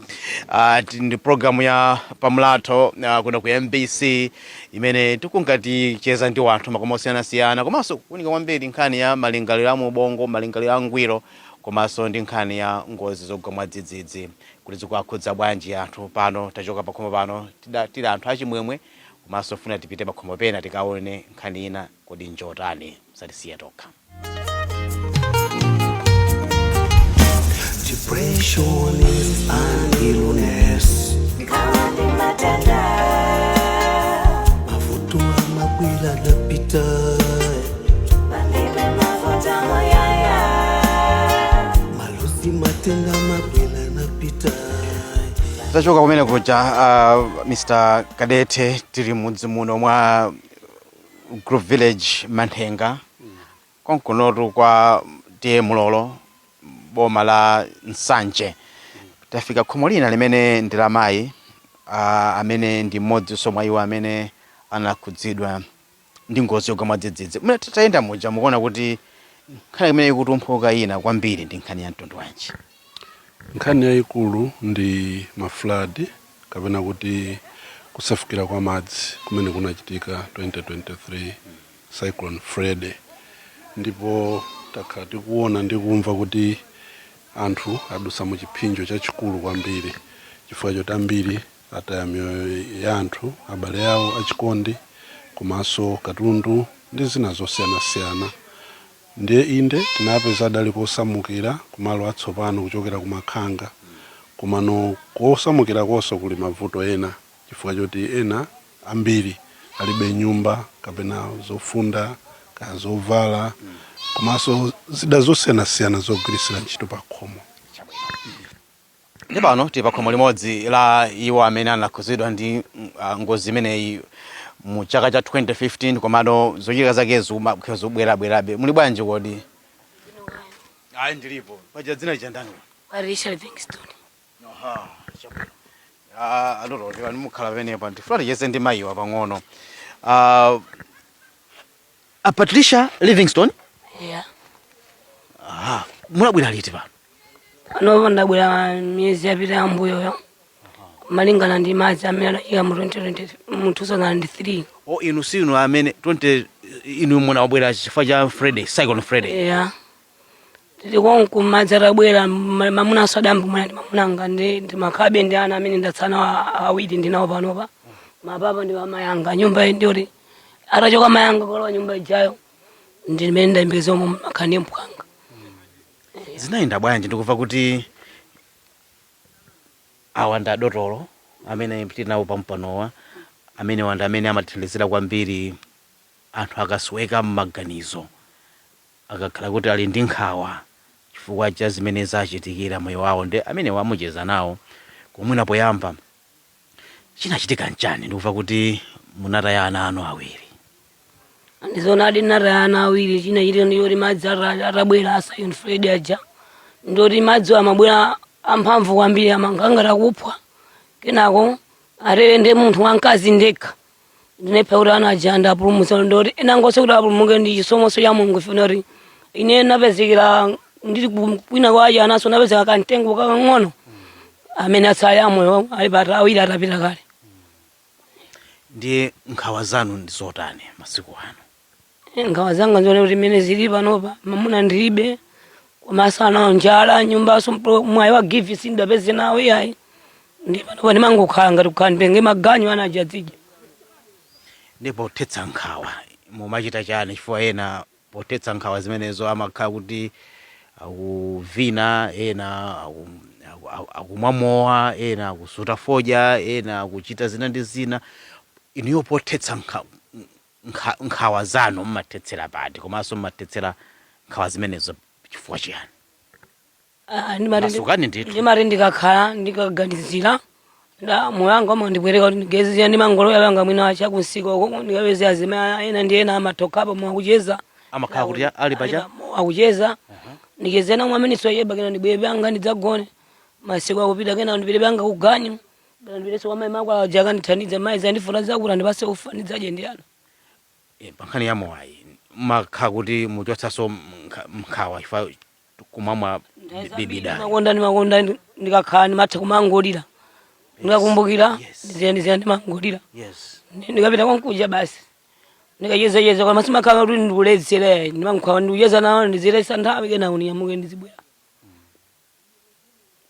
Ndi programu ya Pamlatho kuno ku MBC imene tikungaticheza ndi wanthu makoma osiyanasiyana, komanso kuunika kwambiri nkhani ya malingaliro a mubongo, malingaliro angwiro, komanso ndi nkhani ya ngozi zogwa mwadzidzidzi kuti zikuwakhudza bwanji anthu. Pano tachoka pakhomo pano tili anthu achimwemwe, komanso funa tipite pakhomo pena tikaone nkhani ina kodi njotani. Musatisiye tokha. Depression is an illness. Nkhawa ndi matenda. Mavuto amabwera napita. Palibe mavuto muyaya. Malosi matenda amabwera napita. Tachoka kumene kuja, Mr Kadete, tili mudzi muno mwa Group Village Manthenga, konkunotu kwa T/A Mulolo, boma la Nsanje. Tafika khomo lina limene ndi la mayi amene ndi mmodzinso mwa iwo amene anakhudzidwa ndi ngozi yogwa mwadzidzidzi. Mene tayenda muja, mukuona kuti nkhani imene ikutumphuka ina kwambiri ndi nkhani ya mtundu wanji? Nkhani yayikulu ndi ma flood, kapena kuti kusefukira kwa madzi kumene kunachitika 2023, Cyclone Freddy. Ndipo takhala tikuona ndi kumva kuti anthu adusa mu chipsinjo chachikulu kwambiri, chifukwa choti ambiri ataya miyoyo ya anthu, abale awo achikondi, komanso katundu ndi zina zosiyanasiyana. Ndiye inde, tinapeza adali kosamukira kumalo atsopano kuchokera kumakhanga, komano kosamukira konso kuli mavuto ena, chifukwa choti ena ambiri alibe nyumba kapena zofunda kaya zovala, komanso zida zosiyanasiyana zogwirisira ntchito pa khomo. Ndi pano tili pa khomo limodzi la iwo amene anakhudzidwa ndi ngozi imeneyi mu chaka cha 2015, komano zochitika zakezo zobwerabwerabe. Muli bwanji kodi? Ayi, ndilipo paja. Dzina lija ndani? Patricia Livingstone. Aha, chabwino. Alolo, ndikani mukhala pamenepa, ndifuna ticheze ndi mayiwa pang'ono. A Patricia Livingstone? Yeah. Aha, munabwera liti pano? Panopo ndabwera miyezi yapita yambuyoyo, malingana ndi madzi amene adachika mu 2020, mu 2003. O, inu sinu amene 20, inu munabwera chifukwa cha Freddy, Cyclone Freddy? Yeah, tili konku madzi atabwera, mamunanso adambumwera ndi mamunanga ndi ndimakhabe ndi ana amene ndatsala awiri ndinawo panopa. Mapapa ndi amayanga nyumba iyi, ndiyoti atachoka mayanga kolowa nyumba ijayo ndi limene ndayembekeza omwe makhala ndiye mphwanga. Zinayenda bwanji? Ndikumva kuti awa ndi adotolo amene tili nawo pampanowa, amene wanda amene amathandizira kwambiri anthu akasweka m'maganizo, akakhala kuti ali ndi nkhawa chifukwa cha zimene zachitikira moyo wawo, ndi amene wamucheza nawo komwina. Poyamba chinachitika nchani? Ndikumva kuti munataya ana anu awiri. Ndizonadi, ndinataya ana awiri. Chinachitika ndiyoti madzi atabwera a Cyclone Freddy aja, ndoti madzi amabwera amphamvu kwambiri, amangangata kuphwa. Kenako atere ndi munthu wamkazi ndekha ndinepha kuti ana aja ndapulumutsa, ndoti enangonso kuti apulumuke ndi chisomoso cha Mulungu. Ifuna kuti ine napezekera ndili kwina kwaja, anaso napezeka kamtengo kakang'ono amene atsala amoyo ali pata awiri atapita kale. Ndiye nkhawa zanu ndi zotani masiku ano? Nkhawa zanga nzone kuti mene zili panopa, mamuna ndilibe, komanso ana njala, nyumbaso mwayi wa givi sindapeze nawo iyayi. Ndi panopa ndimangokhala ngati kukhala nditenge maganyu ana aja adzidya. Ndi pothetsa nkhawa mumachita chani? Chifukwa ena pothetsa nkhawa zimenezo amakhala kuti akuvina, ena Akumwa mowa, ena akusuta fodya, ena akuchita zina ndi zina. Inuyo pothetsa nkhawa zanu mmathetsera pati, komanso mmathetsera nkhawa zimenezo chifukwa chiyani? Ah, ndimati Masukani ndithu. Ndimati ndikakhala ndikaganizira nda moyo wanga umandibwereka kuti ndigezera ndi mangoloya wanga mwina achakunsika uko, ndikapeza azimai ena ndi ena amathokapo mwakucheza. Amakhala kuti ali pacha? Akucheza, ndicheze nawo amene soyeba, kena ndibwere panga ndidzagone. Masiku akupita, kena ndipite panga kuganyu, kena ndipitenso kwa mayi mako aja akandithandize mayi zandifuna zakuti andipase ufa ndidzadye ndi ana. Pa nkhani ya mowayi makhala kuti muchotsaso nkhawa chifukwa kumamwa bibida? Ndimakonda, ndimakonda ndikakhala ndimatha kumangolira ndikakumbukira ndiziya ndimangolira. Ndikapita kwankuja basi ndikachezacheza, koma simakhala kuti ndikuledzera, ndimankhala ndikucheza nawo ndizilesa nthawi, kena ndinyamuke ndizibwera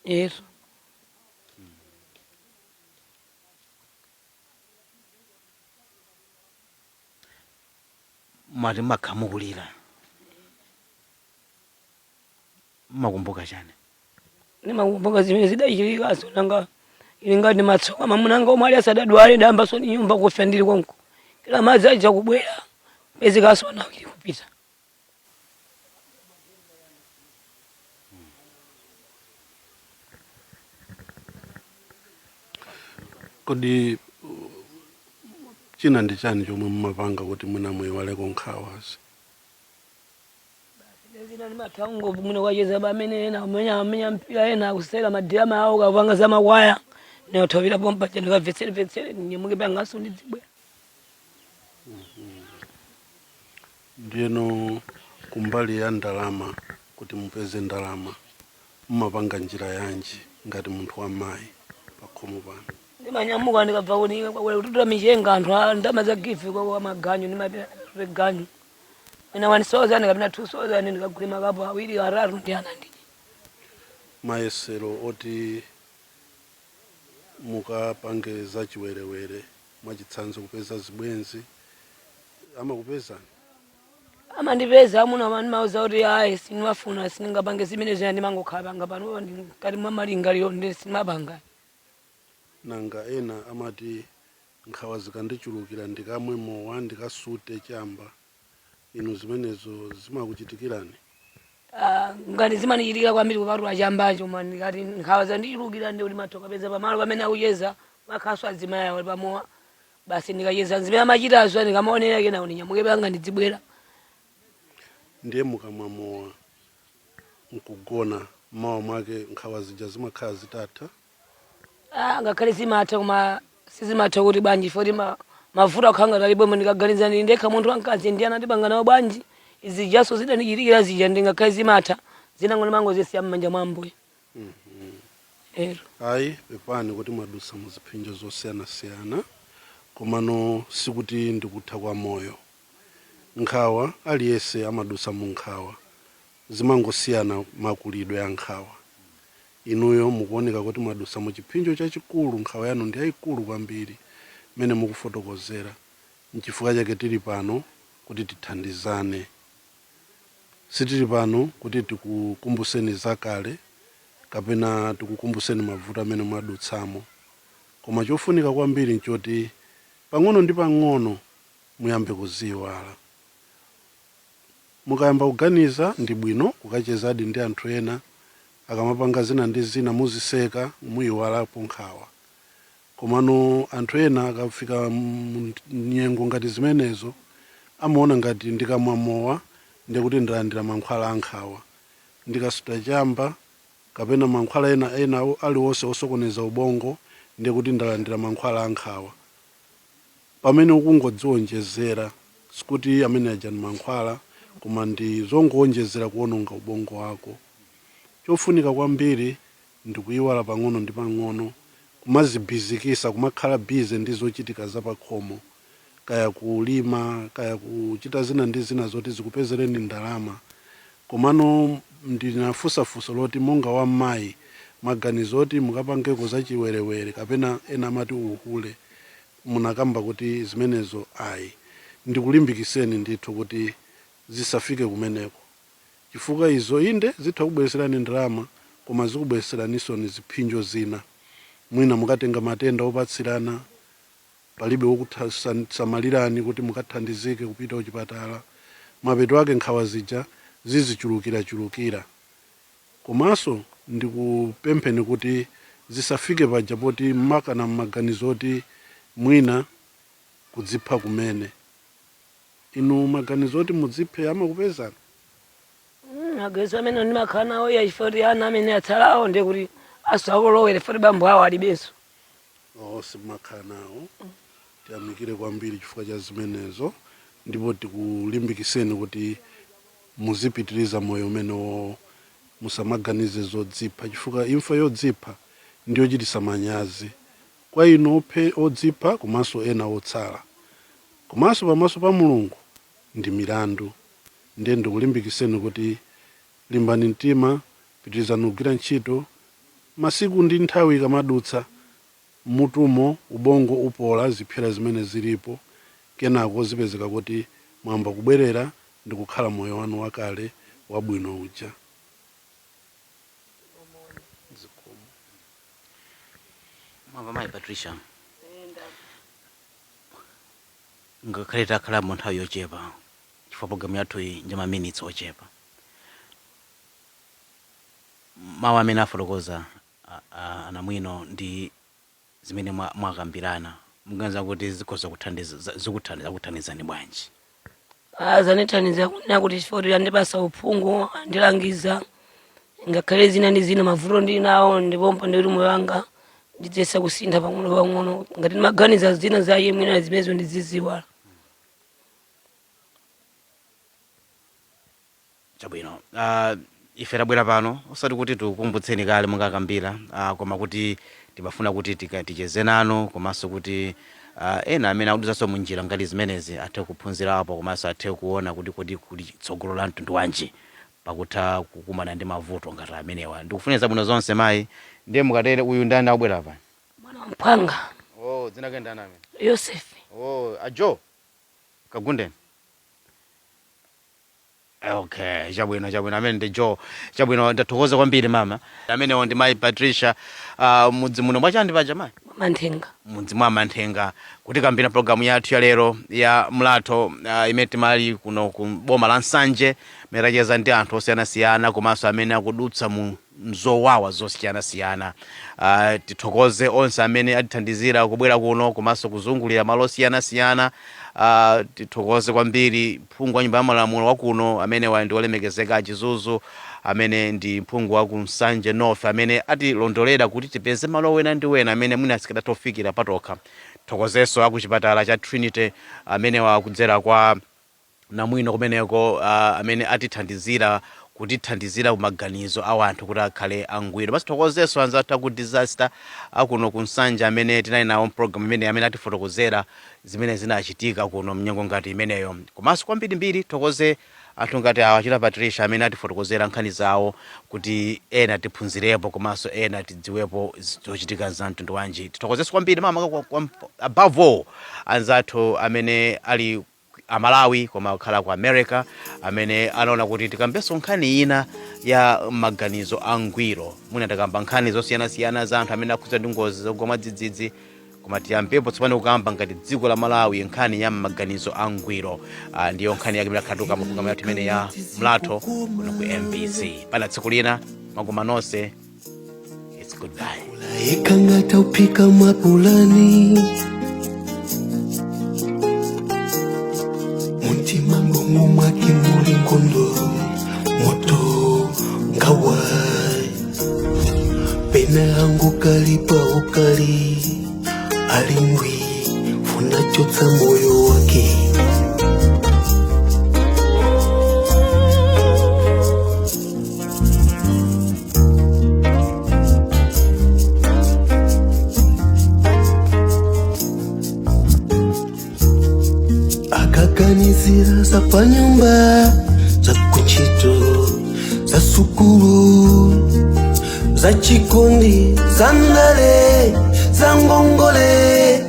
yesu. Mwati makhala mukulira, mmakumbuka chani? Ndimakumbuka zimene zidachitikazo, nanga ili ngati matsoka. Mamuna omwe ali asadadwale dayambaso ni nyumba kufa ndili konko, kila madzi aja kubwera pezekaso ana awiri kupita. Kodi china ndi chani chomwe mumapanga kuti mwina muyiwaleko nkhawazi? Zina ndimathango mwina kwacheza pamene ena amenya amenya mpira, ena akusera madirama awo, kapanga za makwaya, ndinothawira pompa ndikamvetseremvetsere, ndinyamuke pangaso ndidzibwera. Ndiyeno kumbali ya ndalama, kuti mupeze ndalama mumapanga njira yanji ngati munthu wamayi pakhomo pano? Ndimanyamuka ndikabva kuti kututa michenga, anthu ndama za gife kwa maganyu, ndimapita ganyu mwina 1000 kapena 2000, ndikagule makapu awiri atatu ndi ana ndidye. Mayesero oti mukapange zachiwerewere, mwachitsanzo kupeza zibwenzi, amakupezani? Amandipeza amuna, amandimauza kuti ayi, sindimafuna, sindingapange zimenezo, ndimangokhala panga pano ngati mwa malingaliro ndi sindimapanga. Nanga ena amati nkhawa zikandichulukira ndikamwe mowa, ndikasute chamba, inu zimenezo zimakuchitikirani? Ah, ngati zimanichitikira kwambiri kupatula chambacho, ma ndikati nkhawa zandichulukira ndi kuti mathoka peza pamalo pamene akucheza makhaso azimayi awo pamowa, basi ndikacheza zimene amachitazo ndikamaonera, kena ndinyamuke panga ndidzibwera. Ndiye mukamwa mowa nkugona, mmawa mwake nkhawa zija zimakhala zitatha? Ah, ngakhale zimatha, koma sizimatha kuti bwanji foti mavuto akhala ngati alipo. Ndikaganiza ndili ndekha munthu wamkazi ndi ana ndipanga nawo bwanji, izijaso zidandichitikira zija, ndingakhale zimatha, zinango ndimangozisiya m'manja mwa Ambuye ero. Ayi, pepani kuti mwadusa muziphinjo zosiyanasiyana, komano sikuti ndikutha kwa moyo. Nkhawa, aliyense amadusa mu nkhawa, zimangosiyana makulidwe a nkhawa. Inuyo mukuoneka kuti mwadusa mu chiphinjo chachikulu, nkhawa yanu ndi yayikulu kwambiri mmene mukufotokozera. Nchifukwa chake tili pano kuti tithandizane. Sitili pano kuti tikukumbuseni zakale kapena tikukumbuseni mavuto amene mwadutsamo, koma chofunika kwambiri nchoti pang'ono ndi pang'ono muyambe kuziyiwala. Mukayamba kuganiza ndi bwino kukachezadi ndi anthu ena, akamapanga zina ndi zina muziseka, muyiwalapo nkhawa. Komano anthu ena akafika nyengo ngati zimenezo amaona ngati ndikamwa mowa ndikuti ndalandira mankhwala a nkhawa, ndikasuta chamba kapena mankhwala ena ena aliwonse osokoneza ubongo ndikuti ndalandira mankhwala a nkhawa, pamene ukungodziwonjezera. Sikuti amene aja ndi mankhwala, koma ndi zongowonjezera kuwononga ubongo wako. Chofunika kwambiri ndikuyiwala pang'ono ndi pang'ono, kumazibizikisa, kumakhala busy ndi zochitika zapakhomo, kaya kulima, kaya kuchita zina ndi zina zoti zikupezereni ndalama. Komano ndinafunsafunso loti monga wammayi, maganizo oti mukapangeko zachiwerewere kapena ena amati uhule, munakamba kuti zimenezo ayi. Ndikulimbikiseni ndithu kuti zisafike kumeneko, chifukwa izo inde zitha kubwereserani ndalama. Koma zikubwereseraninso ziphinjo zina. Mwina mukatenga matenda opatsirana, palibe wokutsamalirani kuti mukathandizike kupita kuchipatala. Mapeto ake nkhawa zija zizichulukirachulukira. Komanso ndikupempheni kuti zisafike paja poti mmakana mmaganizo oti mwina kudzipha kumene. Inu, maganizo oti mudziphe amakupezani? Maganizo amene ndimakhala nawo, iya, chifukwa kuti ana amene atsalawo ndiye kuti asakolowere foti bambo awo alibenso. Oh, simumakhala nawo. Tiyamikire kwambiri chifukwa cha zimenezo, ndipo tikulimbikiseni kuti muzipitiriza moyo umenewo, musamaganize zodzipha, chifukwa imfa yodzipha ndiyochitisa manyazi kwa inu ophe odzipha komanso ena otsala, komanso pamaso pa Mulungu ndi milandu. Ndiye ndikulimbikiseni kuti limbani mtima, pitirizani kugwira ntchito. Masiku ndi nthawi ikamadutsa, mutumo ubongo upola zipsera zimene zilipo, kenako zipezeka kuti mwamba kubwerera ndi kukhala moyo wanu wakale wabwino uja. Zikomo. Mwamva, mayi Patricia? Ngakhale takhalamo nthawi yochepa, chifukwa programu yathu iyi ndi maminitsi ochepa, mawu amene afotokoza anamwino ndi zimene mwakambirana, muganiza kuti zikhoza kuthandiza, zikuthandiza, kuthandizani bwanji? Zanithandiza kunena kuti chifukwa kuti andipasa uphungu, andilangiza ngakhale zina ndi zina mavuto ndili nawo, ndipompo ndikuti moyo wanga ndidzesa kusintha pang'ono pang'ono. Ngati ndimaganiza zina za iye, mwina zimenezo ndiziziwala. Chabwino. Ife tabwera pano osati kuti tikukumbutseni kale mungakambira, koma kuti timafuna kuti ticheze nanu, komanso kuti ena amene akudutsanso munjira ngati zimenezi athe kuphunzirapo, komanso athe kuona kuti kodi kuli tsogolo la mtundu wanji pakutha kukumana ndi mavuto ngati amenewa. Ndikufunira zabwino zonse, mayi. Ndiye mukatere, uyu ndani akubwera pa? Mwana wamphwanga. Oh, dzina ke ndani amene? Yosefe. Oh, ajo kagundeni. Okay, chabwino, chabwino. Amene ndi Joe. Chabwino, ndathokoza kwambiri, mama. Amenewo ndi mayi Patricia, mudzi muno mwachandi paja, mayi? Manthenga. Mudzi mwa Manthenga, kuti kambira programu yathu ya lero ya Mlatho, imene timali kuno ku boma la Nsanje, tacheza ndi anthu osiyanasiyana komanso amene akudutsa mu mzowawa zosiyanasiyana. Tithokoze onse amene atithandizira kubwera kuno komanso kuzungulira malo osiyanasiyana. Tithokoze kwambiri phungu wa nyumba ya malamulo wakuno, amene wa ndi olemekezeka Achizuzu, amene ndi mphungu wa ku Nsanje North, amene atilondolera kuti tipeze malo wena ndi wena amene mwina sikadatha kufikira patokha. Thokozenso akuchipatala cha Trinity, amene wakudzera kwa namwino kumeneko, amene atithandizira kutithandizira kumaganizo a anthu kuti akhale angwiro. Basi, thokozenso anzathu aku disaster akuno ku Nsanje amene tinali nawo program imene, amene atifotokozera zimene zinachitika kuno mnyengo ngati imeneyo. Komanso kwambirimbiri thokoze anthu ngati awa achita Patricia, amene atifotokozera nkhani zawo kuti ena tiphunzirepo komanso ena tidziwepo zochitika za mtundu wanji. Tithokozenso kwambiri mama above all anzathu amene ali Amalawi koma kukhala ku America, amene anaona kuti tikambenso nkhani ina ya maganizo angwiro. Mwina takamba nkhani zosiyanasiyana za anthu amene akhudza ndi ngozi zogwa mwadzidzidzi, koma tiyambepo tsopano kukamba ngati dziko la Malawi nkhani ya maganizo angwiro. Ndiyo nkhani yake imene akhala tikukamba programu yathu imene ya Mlatho kuno ku MBC. Pana tsiku lina, magoma nonse, it's goodbye. Ikangata upika mapulani, muntima mbongo mwake muli nkondo, moto ngawa, pena hangu kalipa ukali alingwi funachotsa moyo wake. Akaganizira za panyumba, za kuntchito, za sukulu, za chikondi, za ndale, za ngongole,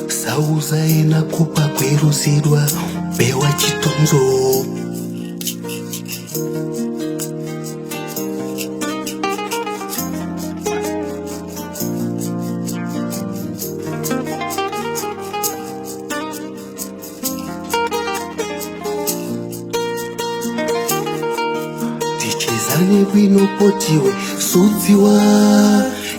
sauza ena kupa kweruzidwa pewa chitonzo. potiwe sudziwa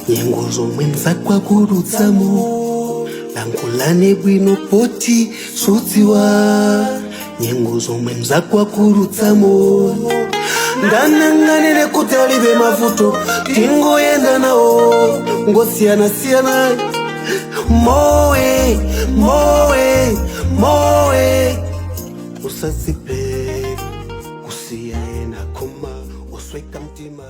nyengo zomwe mzakwakudutsamo. Lankhulani bwino poti sudziwa nyengo zomwe mzakwakudutsamo. Ndananganene kuti alibe mavuto, tingoyenda nawo ngosiyanasiyana. Mowe mowe mowe, usazipe kusiya ena koma usweka mtima.